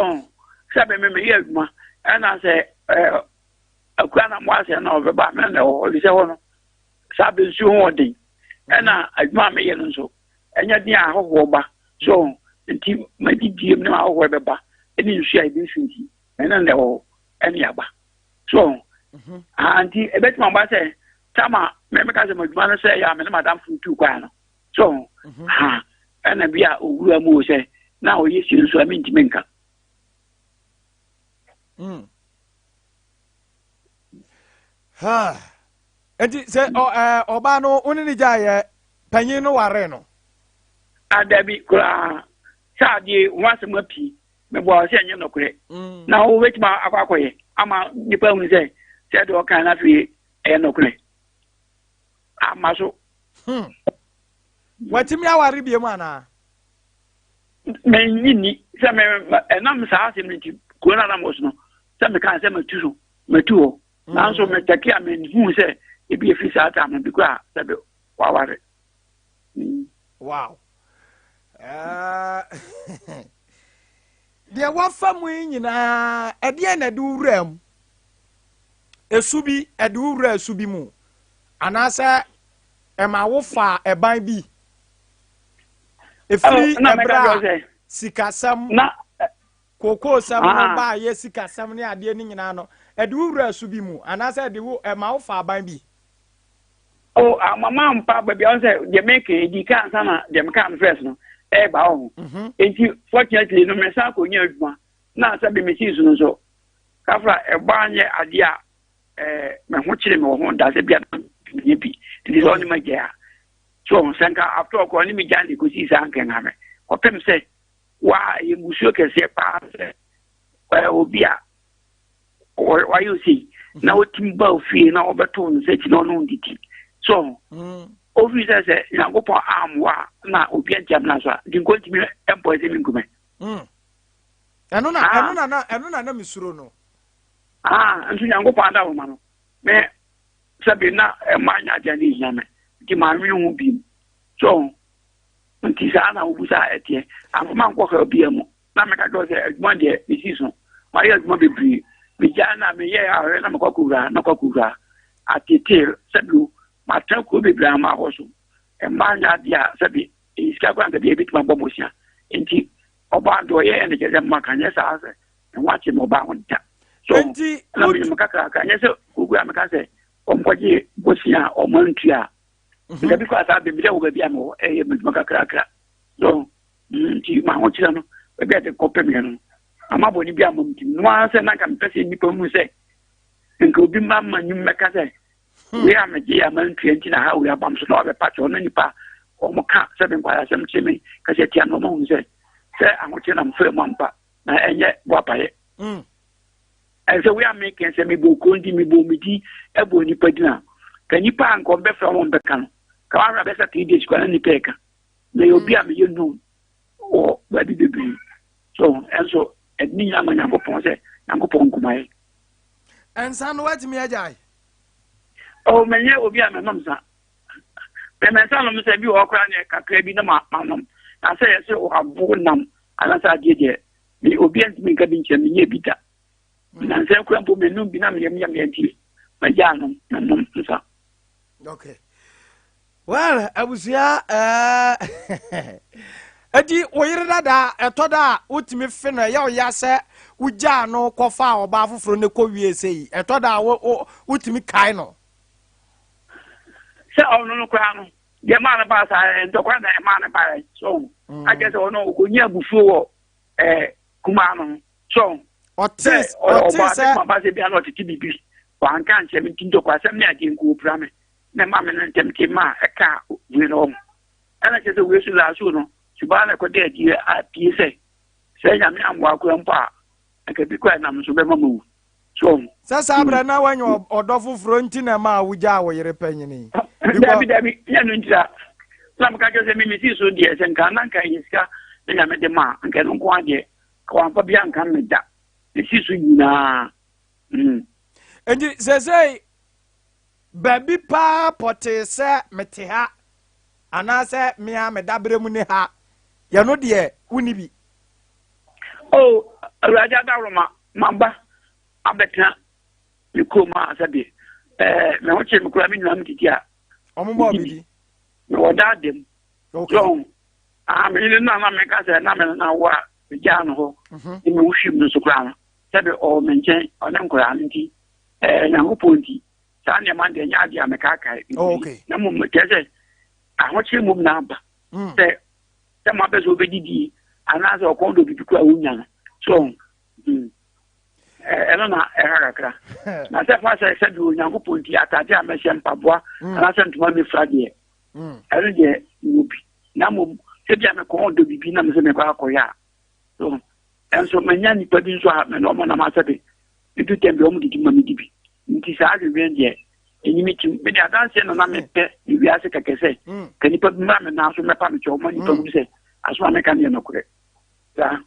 sɛ me meyɛ adwuma ɛna sɛ akura na mo asɛ na ɔbɛba me na ɛwɔ hɔ efisɛ hɔ no saa bɛ nsuo ho ɔden ɛna adwuma a meyɛ no nso ɛnyɛ den a ahɔhoɔ ba so nti madidie mu ne ahɔhoɔ ɛbɛba ɛne nsuo a ebi nsu nti ɛna na ɛwɔ hɔ ɛne aba so aha nti ɛbɛtumi aba sɛ tama mɛmɛka sɛ madwuma no sɛ ɛyɛ a me ne madamfo tu kwan no so ha ɛna bi a owura mu wɔ sɛ na ɔyɛ sie nso a mentumi nka. Nti sɛ ɔbaa no wo ne ne gyaeɛ panyin no waree no? Adabi koraa sɛ adeɛ ho asɛm apii meboa sɛ ɛnyɛ nɔkorɛ na wobɛtumi akɔ akɔyɛ ama nnipa ahunu sɛ sɛ deɛ ɔka no afei ɛyɛ nɔkorɛ ama so. Watumi aware biom anaa? Mennye nni sɛ me ɛnam saa asɛm no nti kuro no anam wɔ so no sɛ mekaa sɛ matu so matu hɔ nanso metɛke a menhuu sɛ ebi efi saa tam no bi koraa sɛ waware. Wow. Deɛ wafa mu yi nyinaa, ɛdeɛn na ɛde wo wura mu? Esu bi ɛde wo wura esu bi mu anaasɛ ɛma wo fa ɛban bi? Efiri ɛbrɛ a sikasɛm kokoosɛm no baayɛ sikasɛm ne adeɛ no nyinaa no, ɛde wo wura su bi mu anaasɛ ɛde wo ɛma wo fa aban bi? Oh, mama mpa baabi a sɛ deɛ meka yi di ka ansa na deɛ meka no first no ɛreba wɔ ho. Nti fortunately no mesan kɔnya adwuma na sɛ bi mesii so no nso kafra ɛbɔ anyɛ adeɛ a ɛɛ me ho kyerɛ me wɔ ho da sɛ bia menyɛ bi nti sɛ ɔne ma gya a so sɛ nka after all korɔ ne me gya ne kɔsii saa nka nha me kɔpem sɛ wa ɛyɛ musuo kɛseɛ paa sɛ ɛɛ obi a wayɛ osei na otumi ba ofie na ɔbɛto no sɛ akyi na ɔno ndidi so ofiri sɛ sɛ Nyankopɔn ammoa na obi antia mena so a nti nkɔ ntumi mpɔ ɛsɛ me nkumɛ. Ɛno na ɛno na na ɛno na na mesuro no. Ah, nso Nyankopɔn adawoma no me sɛbi na ɛma anya adeɛ ne hia me nti manwene ho bi so nti saa na wobu saa ɛteɛ amfa nkɔ ha bia mu na meka kyerɛ sɛ adwuma deɛ mesi so mayɛ adwuma bebree megyaa na meyɛ ahwɛ na mekɔ akɔwura na kɔ akɔwura atete sɛbi matena kuro bebree ama hɔ so ɛma anya adeɛ a sɛbi ɛyɛ sika koraa nka bi ebɛtumi abɔ bosea nti ɔbaa deɛ ɔyɛɛ no kyerɛ sɛ maka nyɛ saa sɛ ɛho akye ma ɔbaa ho da so na menim kakraka nyɛ sɛ kogu a meka sɛ ɔmkɔgye bosea a ɔma ntua a nka bi koraa saa bɛmi dɛ wɔ baabi a mewɔ ɛyɛ madwuma kakrakra so nti mahokyerɛ no baabi a de kɔpɛ meɛ no ama bɔne bi ama mtim no ara sɛ na nka mepɛ sɛ nnipa hu sɛ nka obi ma ma nwum mɛka sɛ wei a megye a mantua nti na ha wei abam so na wabɛpa kyɛw na nipa wɔn ka sɛ me nkwara asɛm kyerɛ me kasa tia no wɔn ahu sɛ sɛ ahokyerɛ na mfrɛ mu ampa na ɛnyɛ boapayɛ ɛsɛ wei a meka sɛ mebɔ kuro nti mebɔ me din ɛbɔ nipa din a ka nipa a nka ɔmbɛfrɛ wɔn bɛka no ka wahwɛ abɛsɛ 3 days kora na nipa ɛka na yɛ obi a meyɛ num wɔ baabi bebree so ɛnso ɛde ne nyinaa ma Nyankopɔn sɛ Nyankopɔn nkomayɛ. Nsa no watumi agyae? Oh, menyɛ obi a menom nsa. Mɛmɛ nsa nom sɛ bi wɔ hɔ koraa ne kakra bi na ma manom. Na sɛ yɛsɛ wabo nam anaasɛ adeɛ deɛ, me obi antumi nka bi nkyerɛ menyɛ bi da. Na nsa kura mpo menom bi na meyam yam yɛ nti magyaa nom menom nsa. Okay. Well, abusua ɛɛ eti wo yere dada ɛtɔ da a wotumi fe no ɛyɛ ɔya sɛ wogyaa no kɔfa ɔbaa foforɔ ne kɔ wie sɛ yi ɛtɔ da a wo wotumi kae no. Sɛ ɔno no koraa no deɛ maa no baa saa ntɔkwa na ɛmaa no baa so akyɛ sɛ ɔno ɔkɔnya abufuo wɔ ɛɛ kumaa no ho so ɔte ɔte sɛ ɔba sɛ bia na ɔtete biribi wanka nkyɛn mi nti ntɔkwa asɛm ne adeɛ nko opira me na ɛma me no ntɛm te ma ɛka wei no ho ɛna kyerɛ sɛ wei so laaso no subaa na ɛkɔda adi apue sɛ sɛ Nyame ammoa koraa mpo a anka bi koraa nam so bɛma mawu so ho. Sɛ saa berɛ na woanya ɔdɔ foforɔ nti na ɛmaa wogyaa wo yere panyini. Dabi dabi, nyɛ no ntira. Na meka kyerɛ sɛ me mesii so deɛ sɛ nka na nka ɛyɛ sika na Nyame de ma a nka ɛno nko ara deɛ ka wamfa bi anka me da. Mesii so nyinaa. Mm. Enti seesei Baabi paa pɔtee sɛ mete ha anaasɛ me ara me daberɛ mu ne ha, yɛno deɛ wonni bi. O Awurade adaworoma, maba abɛtena me kurom a sɛdeɛ ɛɛ me ho kyere me koraa me nuanom titi a. Wɔn bɔ bi di. Mewɔ daa dɛm. Okay. So, ah, me yere no a na meka sɛ na me na wo a megyaa no hɔ. Ne me ho hwim no so koraa no, sɛbe ɔwɔ me nkyɛn ɔne nkoraa no nti. Ɛɛ Nyankopɔn nti, saa nneɛma no deɛ ɛnyɛ adeɛ a mekaakae. Oh, okay. Na mmom kyerɛ sɛ ahokyere mmom na aba. Sɛ sɛ mo apɛ sɛ wobɛdidi anaasɛ ɔkɔn dɔ biribi koraa wonya no. So mm. Ɛno na ɛha kakra. Na sɛ fa sɛ sɛbi Onyankopɔn nti atade a mɛhyɛ mpaboa anaasɛ ntoma mefira deɛ ɛno deɛ mewɔ bi. Na mmom sɛ bi a mekɔn dɔ biribi na mesɛ mekɔ akɔyɛ a so ɛnso manya nnipa bi nso a me ne ɔmo nam asɛbe edu tɛm bi ɔmo didi ma medi bi nti saa adwendwen deɛ ɛnyi me tim mede adanseɛ na na mepɛ ne wiase kɛkɛ sɛ ka nnipa bi mmra me nan so mmɛpa me kyɛw ma nnipa hu sɛ aso a meka no yɛ nokorɛ saa.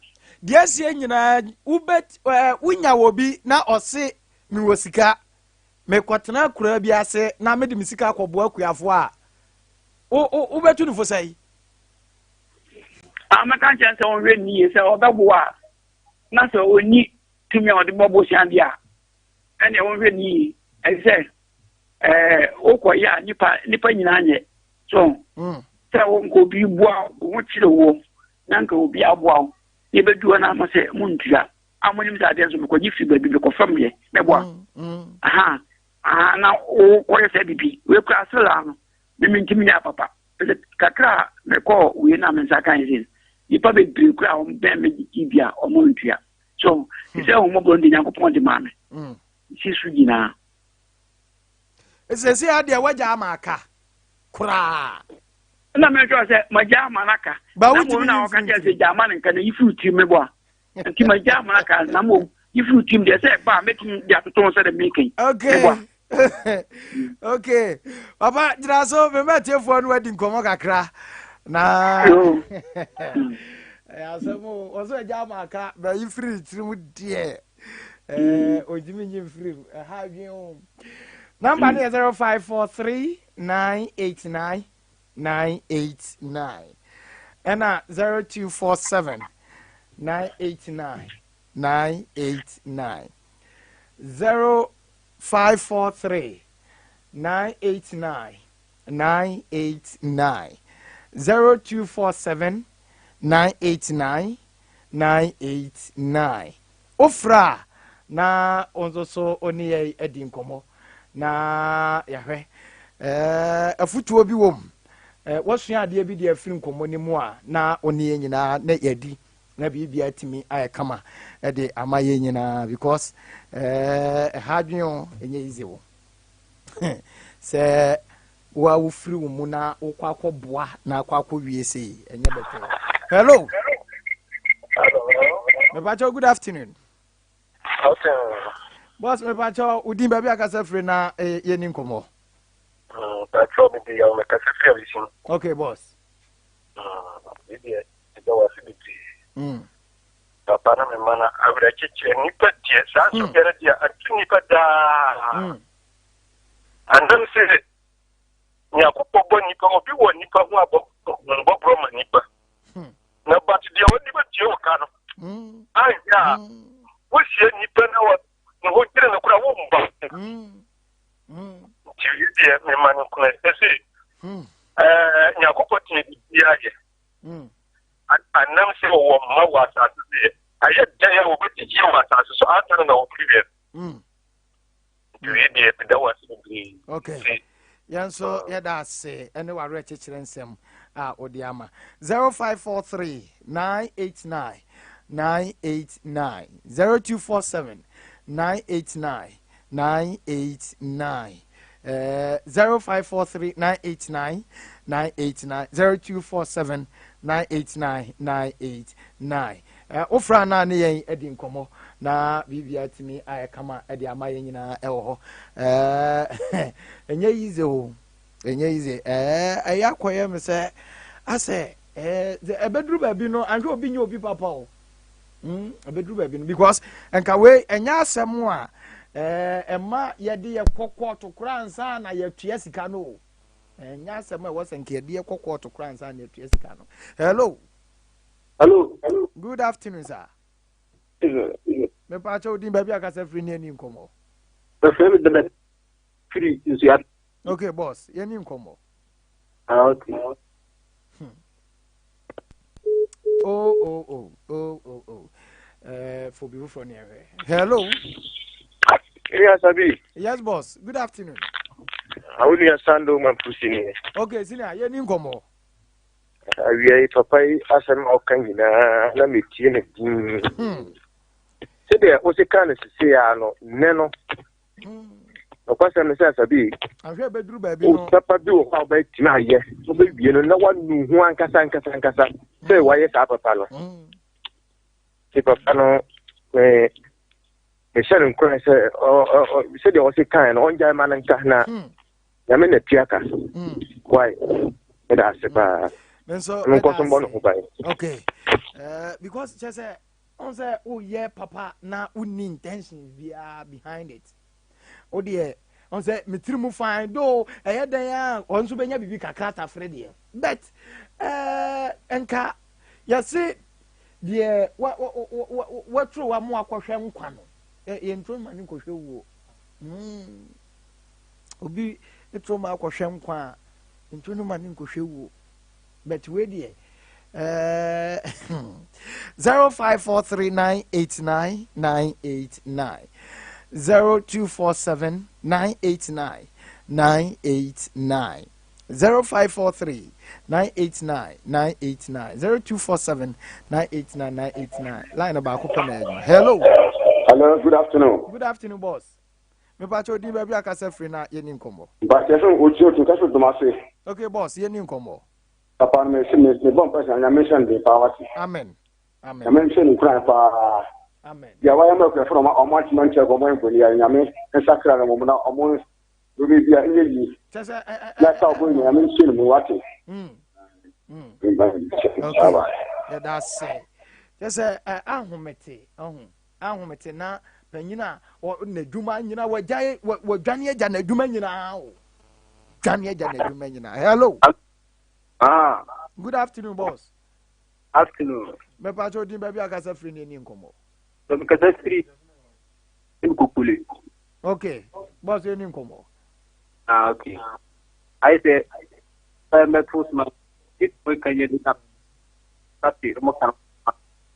Deɛ asie nyinaa wobɛt ɛɛ wonya wɔ bi na ɔse mewɔ sika mekɔtena akuraa bi ase na mede me sika akɔboa akuafoɔ a wo wo wobɛtu no fo sɛn? Ah, mɛka nkyɛn sɛ ɔnhwɛ ne yie sɛ ɔbɛboa a, na sɛ ɔnni tumi a ɔde bɔ bosea deɛ a, ɛnneɛ ɔnhwɛ ne yie. Ɛsɛ sɛ ɛɛ wokɔyɛ a nipa nipa nyinaa nyɛ so sɛ wo nka obi boa wo ho kyerɛ woɔ na nka obi aboa wo na ɛbɛdu hɔ no ama sɛ montua a monim sɛ adeɛ nso mekɔgye firi baabi mekɔfam yɛ mɛboa aha aha na wokɔyɛ sɛ bibi wei kora asela no me mentumi nyɛ papa kakra a mekɔɔ wei na me nsa kan sɛ nipa bebree kora a wɔbɛn me gye bi a wɔn ntua so sɛ wɔn mmɔborɔ no de Nyankopɔn de maa me si so nyinaa. Sɛsɛ adeɛ wagya ama aka koraa. Ɛna mɛtwerɛ sɛ magya ama no aka. Ba Na wotumi mmom na yi ɔka mfiri kyerɛ sɛ tirim. gya ama no nka na yi firi tirim mebɔ a. Nti magya ama no aka na mmom yi firi tirim deɛ sɛ ɛba a mɛtumi de atoto ho sɛdeɛ meka yi. Mebɔ a. Okay. Okay. Papa gyina so mema atiefoɔ no adi nkɔmmɔ kakra na Yoo. ɛyɛ asɛm o wɔ so agya ama aka bɛyi firi tirim deɛ ɛɛ ɔntumi nyi mfiri mu ɛha adwene o. Namba no yɛ 0543 989 989 ɛna 0247 989 989 0543 989 989 0247 989 989 wofrɛ a na wo nso so wo ne yɛn adi nkɔmmɔ na yɛahwɛ ɛɛ afotuo bi wɔ mu ɛɛ wasua adeɛ bi de afiri nkɔmmɔ no mu a na wo ne yɛn nyinaa na yɛadi na biribi atumi ayɛ kama ɛde ama yɛn nyinaa because ɛɛ ɛha adwene o, ɛnyɛ easy o sɛ wo a wofiri wo mu na wokɔ akɔboa na akɔ akɔ wie sei ɛnyɛ bɛtɛ. Hello. Hello. Mepakyɛw, good afternoon. Okay. Boss, mepakyɛw, wodin, baabi akasa firi na yɛni nkɔmmɔ. Patro mi di yaw mekasa firi awisim. Okay, boss. Bi deɛ ɛda wase bebree. Papa na mema no awerɛkyekyerɛ nnipa deɛ saa nso biara deɛ ato nnipa daa. Anam sɛ Nyankopɔn bɔ nnipa, obi wɔ nnipa ho abɔ bɔborɔ ma nnipa. Na but deɛ ɔde bɛtua wo ka no, anyɛ a wohyia nnipa na wɔ ne ho kyerɛ no kora womba. Nti yi deɛ mema no nkona ɛsɛ sɛ Nyankopɔn tumi biribiara yɛ. Anam sɛ wɔwɔ mma wɔ asase so yɛ ayɛ dɛn a wɔbɛgyegye wɔ asase so ansa na wɔfiri wiase. Nti yi deɛ meda wo ase bebree. Okay. Nti, Yɛn nso yɛda ase ɛne w'awerɛkyekyerɛ nsɛm a wode ama. 0543 989 989 0247 989 989 0543 989 989 0247 989 989 wofra no a ne yɛn adi nkɔmmɔ na biribia tumi ayɛ kama de ama yɛn nyinaa ɛwɔ hɔ. Ɛnyɛ easy o, ɛnyɛ easy. Ɛyɛ akɔyɛ me sɛ asɛ ɛbɛduru baabi no anhwɛ obi nyɛ obi papa o. Ɛbɛduru baabi no because nka wei ɛnyɛ asɛm a ɛma yɛde yɛ kɔ kɔɔto koraa ansa na yɛtua sika no o. Ɛnyɛ asɛm a ɛwɔ sɛ nka yɛde yɛ kɔ kɔɔto koraa ansa na yɛtua sika no. Hello. Hello. Good afternoon, sir. Mepa kyɛw, wo din, baabi akasa firi ne ani nkɔmmɔ. Bɛfrɛ me Dɛbɛ firi Nsua. Okay, boss, yɛni nkɔmmɔ. Ah, okay. Oh. For bi foforɔ ne ɛhwɛ. Hello. Area Sabi. Yes, boss. Good afternoon. Awo nua Sando Mampusi ni. Okay, senior, yɛni nkɔmmɔ. Awia yi papa yi asɛm a ɔka nyinaa na metie no din. Sɛdeɛ wosi ka no sisi ya no, nnɛ no. Nokwasɛm ne sɛ Asabi, Ahwɛ bɛduru baabi no. Papa bi wɔ hɔ a wobɛtumi ayɛ, wobɛwie no na woanu ho ankasa ankasa ankasa sɛ wayɛ saa papa no. Nti papa no, mehyɛ no nkuran sɛ sɛdeɛ ɔse kae no, ɔngyae ma no nka na Nyame na tua ka. Wai, meda ase paa. Me nso Ɛno nkɔ so mbɔ ne ho ban. Okay. Because kyerɛ sɛ ɔn sɛ woyɛ papa na wonni intentions biara behind it. Wo deɛ ɔn sɛ me tiri mu fine though ɛyɛ dɛn a ɔn nso bɛnya biribi kakra tafere deɛ, but nka Yɛse deɛ wa wa wa waturo wa mo akɔhwɛ nkwa no, yɛnturo ma ne nkɔhwɛ wuo. Obi turo ma akɔhwɛ nkwa a, nturo no ma ne nkɔhwɛ wuo. But wei deɛ 0543989989 0247989989 0543 989 989 0247 989 989 line baako pɛ na adwuma. Hello. Hello, good afternoon. Good afternoon, boss. Mepakyɛ odin baabi akasa firi na yɛni nkɔmmɔ. Mpakyɛ sɛ otie otu kasa domase. Okay, boss, yɛni nkɔmmɔ. Papa no mesi me me bɔ mpae sɛ Nyame nhyɛ no den paa wate. Amen. Amen. Nyame nhyɛ no nkuran paa. Amen. Deɛ wayɛ ma akuafo no ɔmo antumi ankyɛ kɔ ɔmo ayɛ mfoni ayɛ Nyame nsakra no mmom na ɔmo biribi bia ɛnyɛ yie. Kyɛ sɛ ɛ ɛ Na sa ɔbɔ nyina Nyame nhyɛ no mu wate. Okay. Yɛda ase. Kyɛ sɛ ɛ ahomete ɔho ahomete na panyin a n'adwuma nyina wagyae wadwane agya n'adwuma nyinaa o. Dwane agya n'adwuma nyinaa. Hello. Ah. Good afternoon, boss. Afternoon. Mɛpa kyɛ odin baabi akasa firi ne ani nkɔmmɔ. Kasa firi Nkokule. Okay, boss yɛ ni nkɔmmɔ. Ah, okay. Ayɛ sɛ ɛ mɛto soma ɛtumi ka yɛ nita sase ɔmo ka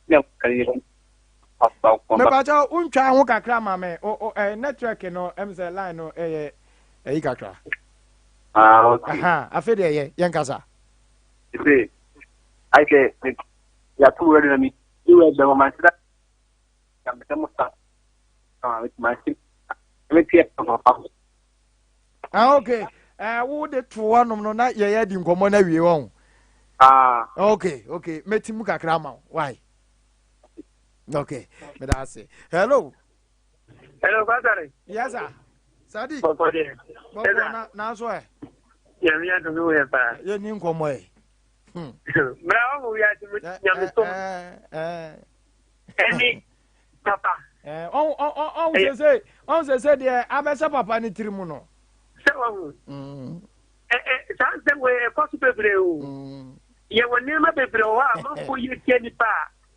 ne ɔmo ka yɛ Mɛpa kyɛ wontwa ho kakra ma me o o ɛ network no ɛm sɛ line no ɛyɛ ɛyi kakra. Ah, okay. Aha, afei deɛ yɛ yɛn kasa. Sɛ ayɛ sɛ yɛato wura na mi wura bɛn wɔn asira na mɛ mo sa ah ma se mɛ tiɛ papa. Ah, okay. Wo de to hɔnom no na yɛyɛ di nkɔmmɔ no awie wɔn. Ah. Okay, okay. Mɛti mu kakra ma wo. Why? Okay. Meda ase. Hello. Hello, Pastor. Yes, sir. Sadiq. Bɔkɔ deɛ. Bɔkɔ na na so ɛ. Nyame adom wo yɛ paa. Yɛ ni nkɔmmɔ ɛ. Bra wɔn mu wiase mu nyame som. Ɛne papa. Ɔn sese ɔn sese deɛ abɛsɛ papa ne tiri mu no. Sɛ wɔn ho. Saa nsɛm wɔ ɛkɔ so bebree o. Yɛwɔ nneɛma bebree wɔ hɔ a amanfoɔ yɛ tia nipa a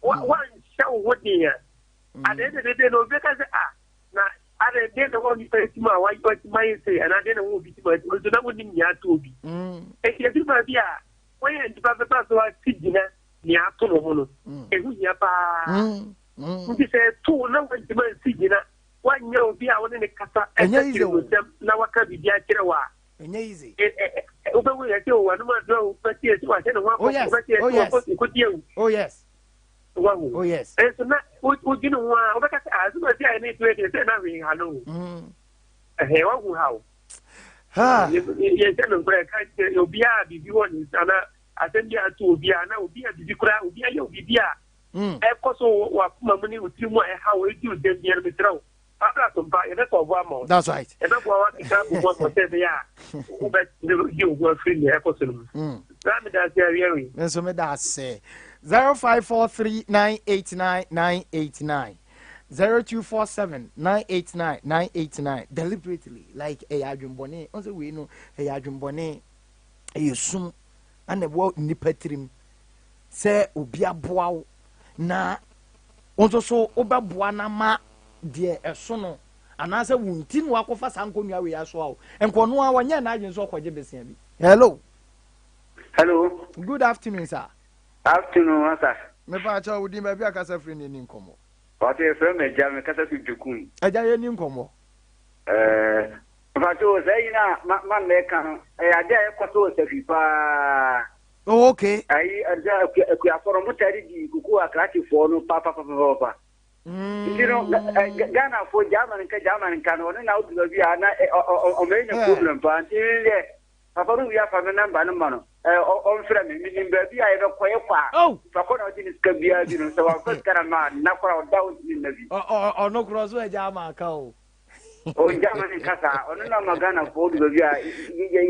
wanhyɛ wo ho den a. Adeɛ de dede na obi ka sɛ a na ade deɛ na wɔn nipa eti mu a wɔatumi ayɛ sei anaa deɛ na wɔn obi ti mu a nso na wɔnim nea ato obi. Eti ebi baabi a wɔyɛ nipa bɛba so ati gyina nea ato no ho no ehu hia paa. Nti sɛ ɛto na wɔntumi ansi gyina wɔanyɛ obi a wɔne ne kasa ɛka kyerɛ mu nsɛm na waka biribi akyerɛ wɔ a. Ɛnyɛ easy. Wobɛhu yɛ sɛ o anum adura o wobɛte yɛ sɛ wahyɛ ne ho akɔ wobɛte yɛ sɛ wakɔ nkotie o. Oh yes. Wahu. Oh yes. Nso na wodwene ho a wobɛka sɛ asɛm a ɛsi ayɛ ne to yɛ deɛ sɛ na hwee ha no o. Ɛhɛn wahu ha o. Yɛnhyɛ no nkora ɛka kyerɛ obiara biribi wɔ ne nsa na asɛm bi ato obiara na obi a biribi koraa obi ayɛ biribi a ɛkɔ so wɔ akoma mu ne wo tiri mu a ɛha wo ɛdi wo dɛm biara mesrɛ wo Abra so mpa yɛbɛsɛ ɔbo ama wo. That's right. Yɛbɛboa wo akeka abɔ mu ama wo sɛ ɛbɛyɛ a wobɛgye wo ho afiri nea ɛkɔ so no mu. Na meda ase awia wei. Me nso meda ase. 0543989989 0247989989 deliberately like ɛyɛ adwembɔne ɔn sɛ wei no ɛyɛ adwembɔne ɛyɛ sum ana ɛwɔ nnipa tirim sɛ obi aboa wo na wo nso so wobɛboa no ama deɛ ɛso no anaasɛ wo nti na wakɔfa saa nkonnwa wei asoa wo nkɔno a wɔnyɛ n'adwene sɛ ɔkɔgye besia bi. Hello. Hello. Good afternoon, sir. Afternoon, sir. Mepa akyɛw wo din baabi akasa firi ne ni nkɔmmɔ. Ɔte efrɛ me agya me kasa fi Dukun. Agya yɛ ni nkɔmmɔ. Ɛɛ mpakyɛw saa yi na ma ma mɛka no ɛyɛ ade a ɛkɔ so wɔ safi paa. Oh, okay. Ayi ɛsɛ akuafoɔ no mo taa de di koko akrakyefoɔ no papapapapa. Nti no Ghanafoɔ German nka German nka no ɔno na wodu baabi a na ɔmɛyɛ nya problem paa nti deɛ papa no wie afa me namba no ma no ɔmfrɛ me menim baabi a yɛbɛkɔ yɛkɔ a nipa kɔ na ɔgye ne sika biara bi no sɛ wamfa sika na ma nna kora ɔda ɔntumi nna bi. Ɔno korɔ so agya ama aka o. Ɔngya ma ne nka saa ɔno na ma Ghanafoɔ wodu baabi a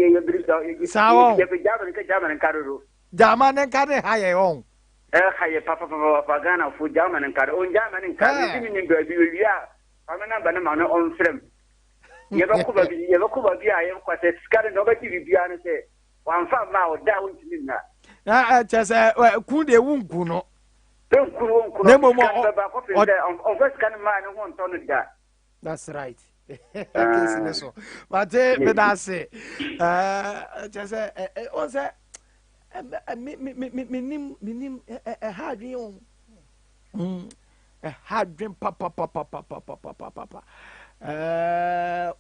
yɛbiri saa wɔn yɛpɛ German nka German nka dodo. German nka ne ha yɛ wɔn. Ɛha yɛ papapapapa Ghanafoɔ German nka do ɔngya ma ne nka mesi menim baabi owie a fa me namba no ma no ɔmfrɛ m yɛbɛkɔ baabi yɛbɛkɔ baabi a yɛbɛkɔ sɛ sika no na ɔbɛgye biribiara no sɛ wamfa mma a ɔda a wontumi nna. Na kyɛ sɛ ku deɛ wonku no. Nku no, wonku no. Na mmom Sika no bɛba kɔpem sɛ ɔmfa sika no mmaa ne ho ntɔ no da. That's right. Case ne so. Mate, meda ase. Kyɛ sɛ ɔn sɛ menim menim ɛha adwene o. Ɛha adwene papapapapapapapa.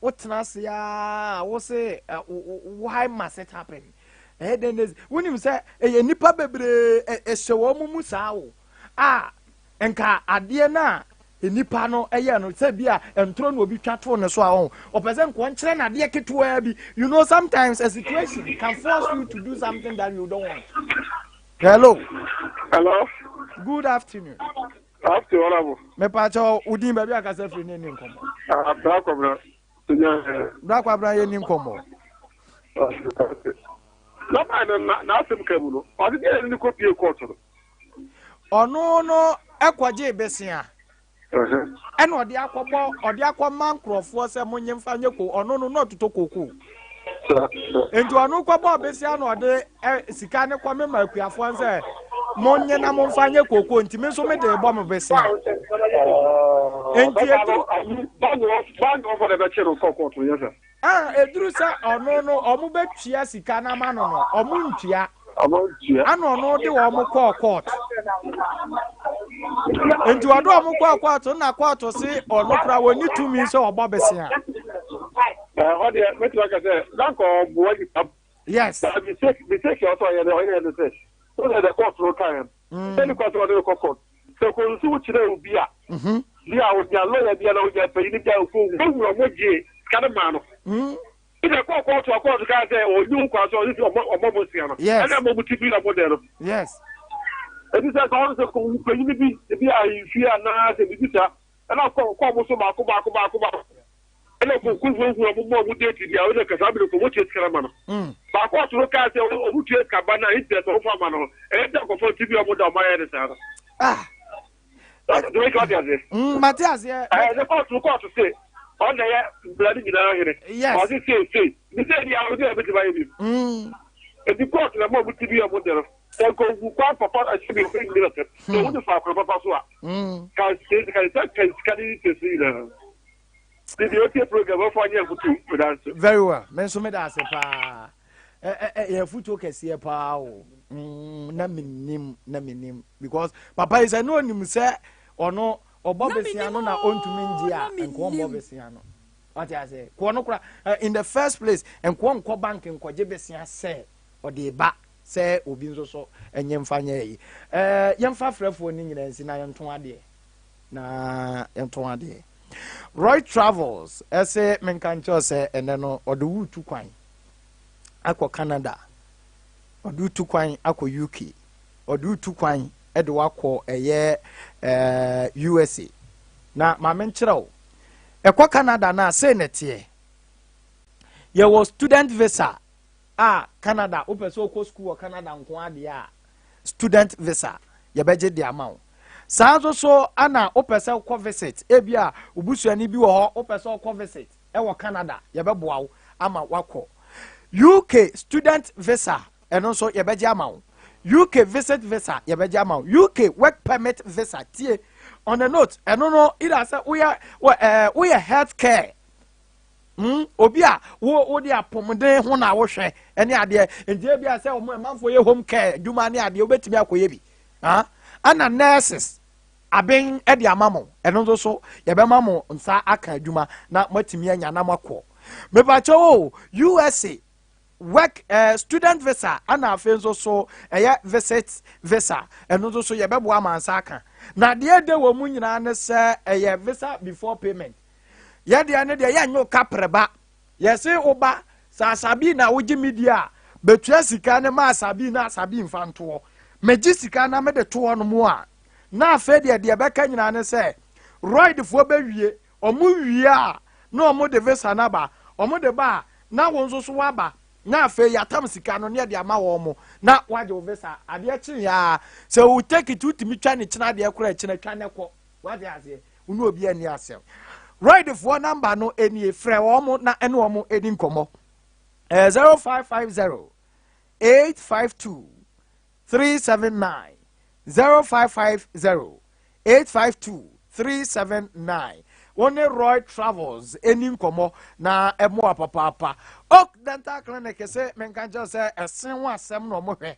Wotena ase a wo se why must it happen? Ɛyɛ dɛn na wonim sɛ ɛyɛ nnipa bebree ɛhyɛ wɔn mu saa o a nka adeɛ no a nnipa no ɛyɛ no sɛ bi a ntoro na obi twa too ne so a ɔho ɔpɛ sɛ nka ɔnkyerɛ no adeɛ ketewaa bi. You know, sometimes a situation can force you to do something that you don't want. Hello. Hello. Good afternoon. Afternoon, Honorable. Mepa kyɛw, wo din, baabi akasa firi ne ni nkɔmmɔ. Ah, Bra Kwabra. Bra Kwabra, yɛ ni nkɔmmɔ. Na baa no na n'asɛm ka mu no, ɔde deɛ ne kɔ pie court no. Ɔno no ɛkɔgye besia ɛna ɔde akɔbɔ, ɔde akɔma nkurɔfoɔ sɛ monye mfa nye ko. Ɔno no na ɔtotɔ kookoo, nti ɔno kɔbɔ besia na ɔde ɛ sika ne kɔ mema akuafoɔ sɛ monye na momfa nye kookoo, nti me nso mede bɔ mo besia, nti eduru Bank de bɛkye no kɔ court no yɛ sɛ. Ah, eduru sɛ ɔno no ɔmo bɛtua sika n'ama no, ɔmo ntua. Ɔmo ntua. Ana ɔno de wɔn kɔɔ court, nti ɔde wɔn kɔɔ court na court se ɔno kora wɔni tumi sɛ ɔbɔ besia. Ɛhɔ deɛ mɛtumi aka sɛ bank ɔboa nipa. Mistake ɔsɔ ɔyɛ dɛ ɔyɛ dɛ sɛ so sɛ the court no kan sɛ ne kɔ sɛ ɔde kɔ court sɛ kò nso kyerɛ obi a bi a onya lawyer bi a na onya panyin bi a oko ohun ɔmo gye sika no maa no. Ɛna kɔ court a court kaa sɛ ɔnyi ho kwan sɛ ɔne sɛ ɔmɔ mo sia no. Ɛna mo mo ti bi na mo dɛ no. Ebi sɛ sɛ ɔno sɛ kò panyin bi ebi a nfie anaa sɛ bibi sa ɛna kɔ ɔmo so baako baako baako baako ɛna kò huahua ɔmo mɔ ɔmo date bi a ɔno kasa abiri kò mo tie sika no ma no. Baako ɔtoro kaa sɛ ɔmo tie sika ba na interest ɔmo fa ma no, ɛyɛ sɛ nkɔfɔ ti bi ɔmo da ɔmo ayɛ ne saa no. Ah. Ɛdɔm eki ɔte ase. Mate aseɛ. Ɛɛ ne court se ɔna yɛ mbila ne nyinaa hene. Ɔse sei sei ne sɛ di ahode a ebetumi ayɛ bi. Eti court na mo a mo ti bi a mo de no sɛ nka owu kwan papa ɛsɛ bi ɔfɛ nyina sɛ sɛ owu ne fa akwan papa so a ka se ka sɛ ka sika ne interest nyinaa. Ti deɛ otie program ɔfɔ anyɛ afutu meda nso. Very well, me nso meda ase paa. ɛ ɛ yɛ afutuo kɛseɛ paa o. Na menim, na menim because papa yi sɛ ne onim sɛ ɔno ɔbɔ Na besia no menim na o, ɔntumi ngye na a nka ɔmbɔ menim. besia no, wate ase koɔ no kora in the first place nkoɔ nkɔ bank nkɔgye besia sɛ ɔde ba sɛ obi nso so ɛnyɛ mfa nyɛ yi. Yɛmfa frɛfoɔ no nyinaa nsi na yɛnto adeɛ, na yɛnto adeɛ. Roy Travels ɛsɛ menka nkyɛw sɛ ɛnɛ no ɔde wo tu kwan akɔ Canada, ɔde wo tu kwan akɔ UK, ɔde wo tu kwan ɛde wakɔ ɛyɛ USA. Na maame nkyerɛ wo, ɛkɔ Canada na sei na ɛteɛ. Yɛwɔ student visa a Canada, wopɛ sɛ wokɔ school wɔ Canada nko adeɛ a, student visa yɛbɛgye de ama wo. Saa nso so ana wopɛ sɛ wokɔ visit, ebi a obusuani bi wɔ hɔ wopɛ sɛ wokɔ visit ɛwɔ Canada, yɛbɛboa wo ama wakɔ. UK student visa, ɛno nso yɛbɛgye ama wo. UK visit visa, yɛbɛgye ama wo. UK work permit visa, tie on the note, ɛno no ira sɛ woyɛ wɔ woyɛ health care, obi a wo de apɔmuden ho na wohwɛ ɛne adeɛ, nti ebi a sɛ ɔmo ɛmanfoɔ yɛ home care adwuma ne adeɛ, wobɛtumi akɔyɛ bi. Ah, ɛna nurses aben ɛde ama mo, ɛno nso so yɛbɛma mo nsa aka adwuma na moatumi anya na moakɔ. Mepakyɛw o, USA work student visa ana afei nso so ɛyɛ visit visa, ɛno nso so yɛbɛboa ama nsa aka. Na deɛ ɛde wɔ mu nyinaa ne sɛ ɛyɛ visa before payment. Yɛdeɛ ne deɛ yɛnyɛ wo kaprɛba, yɛse woba sɛ asabi na wogye me di a, bɛtua sika ne ma asabi na asabi mfa ntoɔ. Megye sika na mede toɔ no mu a, na afei deɛ bɛka nyinaa ne sɛ roidfoɔ bɛwie. Ɔmo wie a na ɔmo de visa no aba. Ɔmo de ba a na wo nso so waba na afei yɛatam sika no ne yɛde ama wɔn mo na wagye wo visa. Adeɛ kye ya sɛ wo take it, wotumi twa ne kyena adeɛ kora kyena twa ne kɔ, wate aseɛ, wo ne obi ani asɛm. Roidfoɔ number no nie, frɛ wɔn mo na ɛne wɔn mo ɛdi nkɔmmɔ. 0550 852. 379 0550 852 379. Wo ne Roy Travels ɛni nkɔmmɔ na ɛmoa papaapa. Oak Dental Clinic sɛ menka nkyerɛ sɛ ɛsen ho asɛm na ɔmo hwɛ.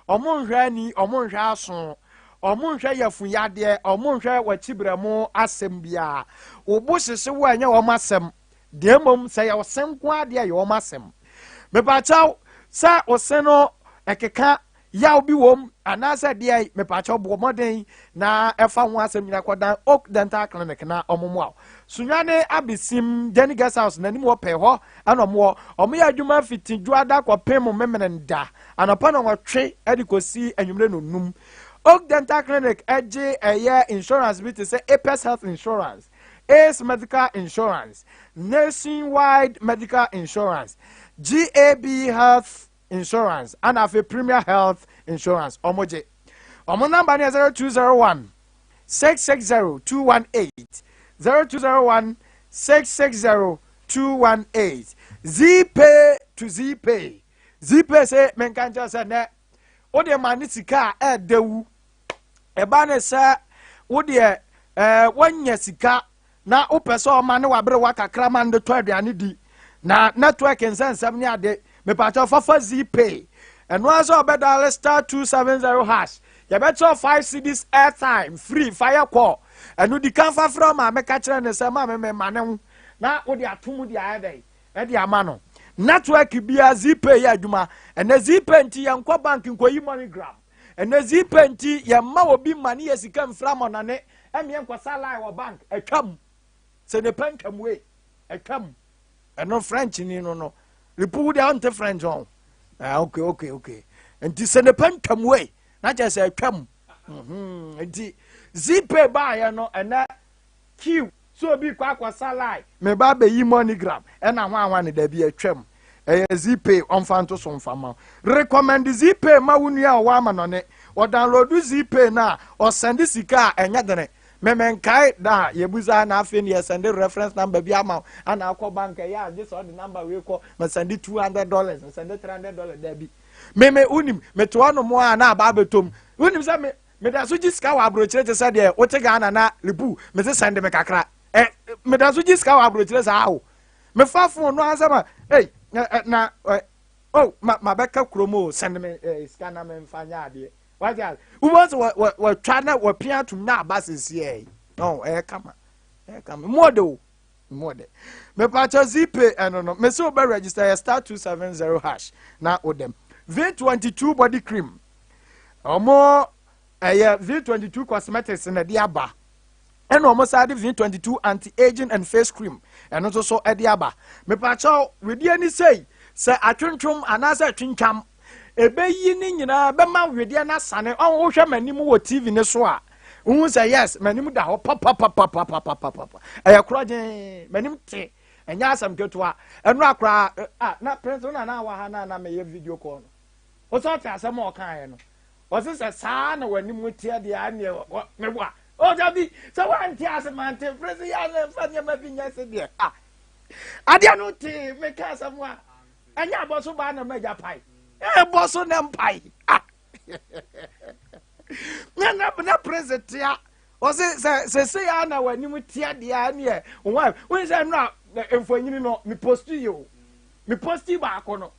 Ɔmo nhwɛ ani, ɔmo nhwɛ aso, ɔmo nhwɛ yafunyadeɛ, ɔmo nhwɛ w'akyibrɛmo asɛm biara. Wo bo hyehye wo a, ɛnyɛ wɔn asɛm deɛ, mmom sɛ yɛ ɔse nko adeɛ, yɛ wɔn asɛm. Mepakyɛw, sɛ ɔse no ɛkeka yaw bi wom anaasɛ deɛ, mepakyɛw, bɔ mmɔden na ɛfa ho asɛm nyina kɔdan Oak Dental Clinic na ɔmo mmoa wo. Sunyani Abesim Jenny Guest House n'anim wɔ pɛɛ hɔ ɛna ɔmo wɔ. Ɔmo yɛ adwuma fiti Dwoada kɔpem Memeneda anɔpa 8 ɛde kɔsi anwummerɛ 5. Oak Dental Clinic ɛgye ɛyɛ insurance bi te sɛ Apex Health Insurance, Ace Medical Insurance, Nationwide Medical Insurance, GAB Health Insurance, ana afei Premier Health Insurance. Ɔmo gye. Ɔmo number no yɛ 0201 660 218, 0201 660 218. Zpay to Zpay. Zpay sɛ menka nkyerɛ sɛ nɛ wode ma ne sika a ɛɛda wu ɛba ne sɛ wodeɛ woanya sika na wopɛ sɛ ɔma ne waberewa kakra ma no de tɔ aduane di na network nsɛnsɛm ne ade, mepakyɛw, fafa Zpay. Ɛno ara sɛ ɔbɛdial *270# yɛbɛkyerɛ 5 cedis airtime free fire call. Ɛno di kan fa frɛ maame, ka kyerɛ ne sɛ maame, mema ne ho na wode ato mu de ayɛ dɛn ɛde ama no. Network bia Zpay yɛ adwuma. Ɛnɛ Zpay nti yɛnkɔ bank nkɔyi MoneyGram. Ɛnɛ Zpay nti yɛmma obi ma ne yɛ sika mfira mɔnane ɛmeɛ nkɔsa line wɔ bank. Atwam sɛ ne pɛ ntwam wei atwam. Ɛno French ni no lipu wo deɛ ɔnte French ɔn. Ah, okay, nti sɛ ne pɛ ntwam wei na kyerɛ sɛ atwam. Nti Zpay baayɛ no, ɛnɛ queue so obi kɔ akɔsa line, meba abɛyi MoneyGram ɛna ho ahwa ne dabi, atwam. Ɛyɛ Zpay. Ɔmfa nto so mfa ma. Recommend Zpay ma wo nua a ɔwɔ amanɔne. Ɔdownload Zpay no a, ɔsend sika a ɛnyɛ dene. Mɛmɛnkae da a yɛbusa na afei ne yɛsend reference number bi ama wo ana akɔ bank. Ɛyɛ agye sɛ ɔde number wei kɔ, mesend $200, mesend $300. Dabi, meme wonim mete hɔ nom a na aba abɛtɔm. Wonim sɛ me meda so gye sika wɔ aburokyire te sɛ deɛ wote Ghana na lipu mese send me kakra. Ɛ meda so gye sika wɔ aburokyire saa o. Mefa phone no ansɛ ma ei ɛ na ɛ oh ma ma bɛka kurom o, send me ɛ sika na memfa nyɛ adeɛ. Wate ase, wobɔ sɛ wɔ wɔ wɔtwa na wɔpia atum na aba sisi ɛ ɔn. Ɛyɛ kama, ɛyɛ kama, mu ɔde o, mu ɔde. Mepakyɛ, Zpay ɛno no mese wobɛ register yɛ *270# na wodɛm. V22 body cream, ɔmo ɛyɛ V22 Cosmetics na ɛde aba, ɛna ɔmo saa de V22 anti-aging and face cream ɛno nso so ɛde aba. Mepakyɛw, wedeɛ ni sei sɛ atwentwom anaasɛ atwintwam ɛbɛyi ne nyinaa bɛma wedeɛ no asane. Ɔn wohwɛ m'anim wɔ TV ne so a, wohu sɛ yes, m'anim da hɔ papapapapapapapa. Ɛyɛ korɔgyee, m'anim te, ɛnyɛ asɛm ketewa. Ɛno akora a na Prince na na wɔ ha na meyɛ video call no, wosɛ ɔte asɛm a ɔkaeɛ no, ɔse sɛ saa na w'anim teɛ deɛ, aneɛ meboa ɔgya bi sɛ woante ase mante. Prince yɛ ana mfa nneɛma bi nyɛ se deɛ a adeɛ no te meka asɛm a ɛnyɛ abɔ so baa na magya pae ɛbɔ so na mpae na Prince tea. Ɔse sɛ sɛsɛ yɛ na w'anim tea deɛ, aneɛ wɔn sɛ no a mfonyini no me post yi o, me post baako no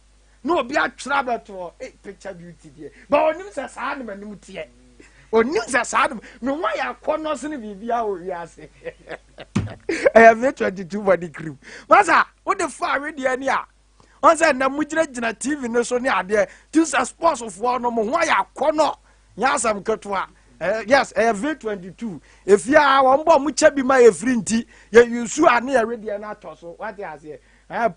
na obi atwerɛ abɛtoɔ eh, picture beauty deɛ ba onim sɛ saa ne m'anim teɛ. Onim sɛ saa ne me ho ayɛ akɔnɔ sene biribiara wɔ wiase. Ɛyɛ V22 body cream masa wode fa awedeɛ ni a wɔn sɛ nnɛ mo gyinagyina TV no so ne adeɛ ti sɛ sportsfoɔ no mo ho ayɛ akɔnɔ, nyɛ asɛm ketewa. Yes, ɛyɛ V22. Efie a wɔn bɔ mo kyɛ bi ma efiri nti yɛ yusu a ne yɛ wedeɛ no atɔ so. Wate aseɛ?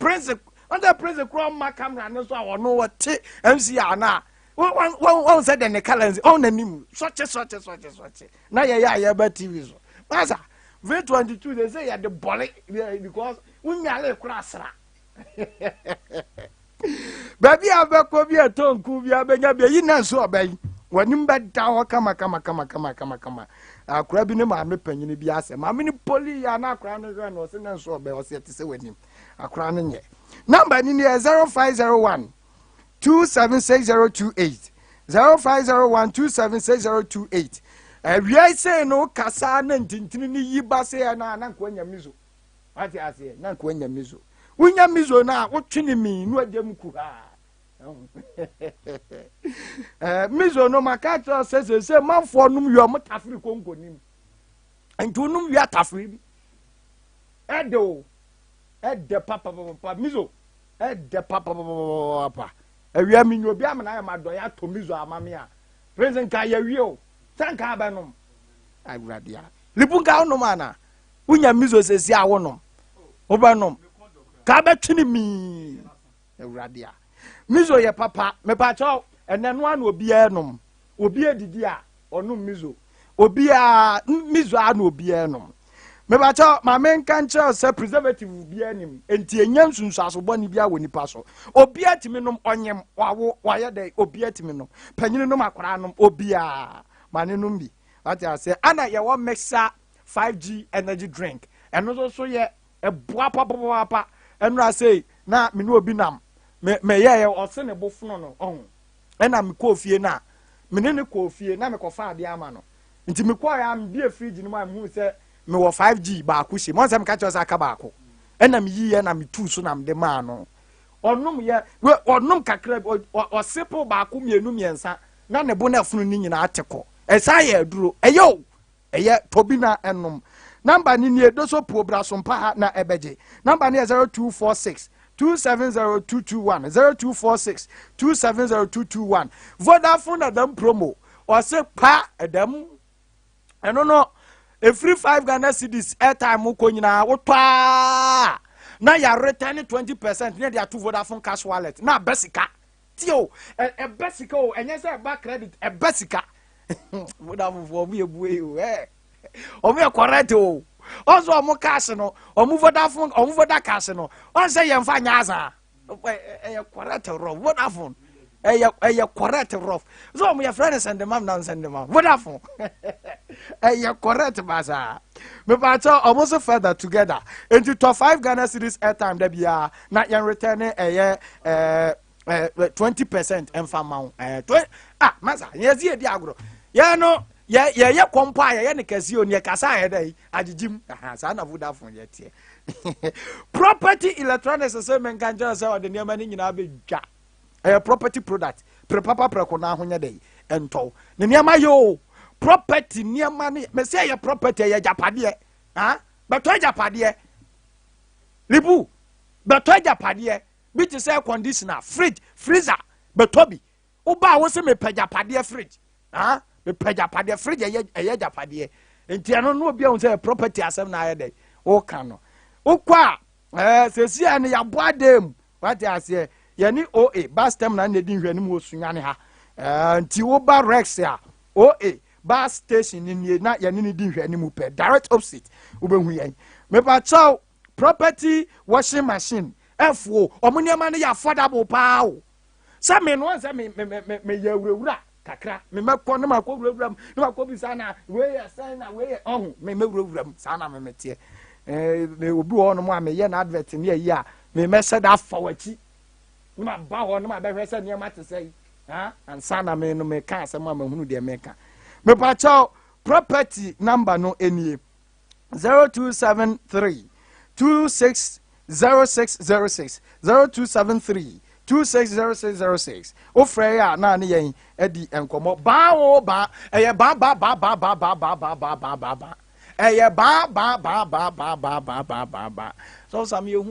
Prince, wɔn sɛ Prince kura ɔma camera no so a wɔn wɔte MC a na wɔn sɛ de ne colour nsi ɔn n'anim sɔkye sɔkye sɔkye sɔkye na yɛyɛ a yɛba TV so. Masa, V22 de sɛ yɛde bɔle because wonyale kora asra baabi a bɛkɔ bi a ɛtɔ nku bi a bɛnya bi ayi na nso ɔbɛyi w'anim bɛda hɔ kama kama kama kama kama kama. Akora bi ne maame panyini bi asɛ maame no poli ya na akora no hwɛ no, ɔsɛ na nso ɔbɛ ɔsɛ ɛte sɛ w'anim. Akora no nyɛ number ni yɛ 0501 276028. 0501 276028. Awia sei no kasa na ntintini ne yi ba sei na na nkoa nya mizo. Wate aseɛ, na nkoa nya mizo. Wonya mizo no a wotwe ne mii na wagya mu kuhaa. Mizo no maka kyerɛ sɛ sɛ manfoɔ nom wie ɔmo tafere konko nim. Nti wonom wie atafere bi. Ɛde o. Ɛdɛ papapapa mizo. Ɛdɛ papapapa. Awia mi nya obi amena ayɛ ma dɔyɛ atɔ mizo ama me a. Prince nka yɛwie o. Sɛ nka abɛnom. Awurade a. Lipu nka wonom ana? Wonya mizo sɛsi a wonom. Wobɛnom. Ka bɛtwe ne mii. Awurade a. Mizo yɛ papa. Mepakyɛw ɛnɛ no ano obiara nom. Obi adidi a ɔnom mizo. Obiara mizo a na obiara nom. Mepakyɛw maame nka nkyerɛ sɛ preservative biara nim. Enti enya nsunsuaso bɔne bi wɔ nipa so. Obiara tumi nom ɔnyem wawo wayɛ dɛ obiara tumi nom. Panyin nom akwaraa nom obiara. Ma ne nom bi. Wate ase. Ana yɛwɔ mixer 5G energy drink. Ɛno nso so yɛ ɛboa papapapa. Ɛno ase na me ne obi nam. Me me yɛ ɔse ne bo fono no ɔho. Ɛna me kɔɔ fie na me ne ne kɔɔ fie na me kɔfa adeɛ ama no. Nti me kɔɔ ya me bie fridge no mu a mehu sɛ me wɔ 5G baako hyɛ mu. Ɔn sɛ meka kyerɛ sɛ aka baako. Ɛna me yiiɛ na me tuu so na me de maa no. Ɔnom yɛ ɔnom kakra ɔsepo baako mmienu mmiɛnsa na ne bo na ɛfono ne nyinaa te kɔ. Ɛsan yɛ aduro. Ɛyɛ o. Ɛyɛ tobi na ɛnom. Namba ni nie doso puo braso mpa ha na ɛbɛgye. Namba ni yɛ 0246 270221 0246 270221. Vodafone na dɛm promo. Ɔse pa ɛdɛm. Ɛno no efiri 5 Ghana cedis airtime kɔ nyinaa wotɔ a na yɛ return 20% ne de ato Vodafone cash wallet na abɛ sika. Tie o, ɛbɛ sika o, ɛnyɛ sɛ ɛba credit, ɛbɛ sika. Vodafone fo ɔmo yɛ bue o, ɔmo yɛ correct o. Ɔnso ɔmo cash no, ɔmo Vodafone, ɔmo Voda cash no, ɔnsɛ yɛn fa nyɛ asa. Ɛyɛ correct rough Vodafone. Ɛyɛ correct rough. So ɔmo yɛ friend send mam na send mam Vodafone. Ɛyɛ correct basa. Mepakyɛ ɔmo so further together. Nti tɔ 5 Ghana cedis airtime da bia na yɛn return ɛyɛ 20% ɛnfa ma wo. Masa yɛ si edi agorɔ. Yɛn no yɛ yɛ kɔmpo a yɛyɛ ne kɛse o ne kasa yɛ dɛ agyegyim. Saa na Vodafone yɛ teɛ. Property electronics sɛ menka nkyerɛ sɛ ɔde nneɛma no nyinaa bɛdwa. Ɛyɛ property product. Pere papa prɛko na ahonyɛ dɛ ɛntɔw. Ne nneɛma yɛ o. Property nneɛma ne mɛsɛ ɛyɛ property ɛyɛ agyapadeɛ. Ha? Bɛtɔ agyapadeɛ. Libu bɛtɔ agyapadeɛ. Bi te sɛ conditioner, fridge, freezer bɛtɔ bi. Woba a wo sɛ mepɛ agyapadeɛ fridge. Ha? Mepɛ agyapadeɛ fridge ɛyɛ agyapadeɛ. Nti ɛno no obi ahu sɛ property asɛm na ayɛ dɛ. Woka no. Wokɔ a sɛsi a no yɛabɔ adan mu. Wate aseɛ. Yɛne OA bus terminal na ɛdi nhwɛanim wɔ Sunyani ha. Nti woba Rex a OA bus station ni nie na yɛne ne di nhwɛanim pɛ. Direct opposite wobɛhu yɛn. Mepakyɛw property washing machine ɛfo ɔmo nneɛma no yɛ affordable paa o. Sɛ me no sɛ me me me me yɛ wurawura kakra me mɛkɔ ne ma kɔ wurawura mu ne ma kɔ bisa na wei yɛ sɛn na wei yɛ ɔho me mɛ wurawura mu saa na me me teɛ. Me obi wɔ hɔnom a meyɛ na advert ne ayi a me mɛhyɛ da afa w'akyi ne ma ba hɔ ne ma bɛhwɛ sɛ nneɛma te sɛ yi ha ansa na me no me ka asɛm a mahunu deɛ meka. Mepakyɛw property number no nie 0273 260606 0273 260606. Wofrɛ yɛ a na ne yɛn adi nkɔmmɔ. Baa o baa ɛyɛ baa baa baa baa baa baa baa baa baa baa baa baa ɛyɛ baa baa baa baa baa baa baa baa baa baa. So sam yɛ hu.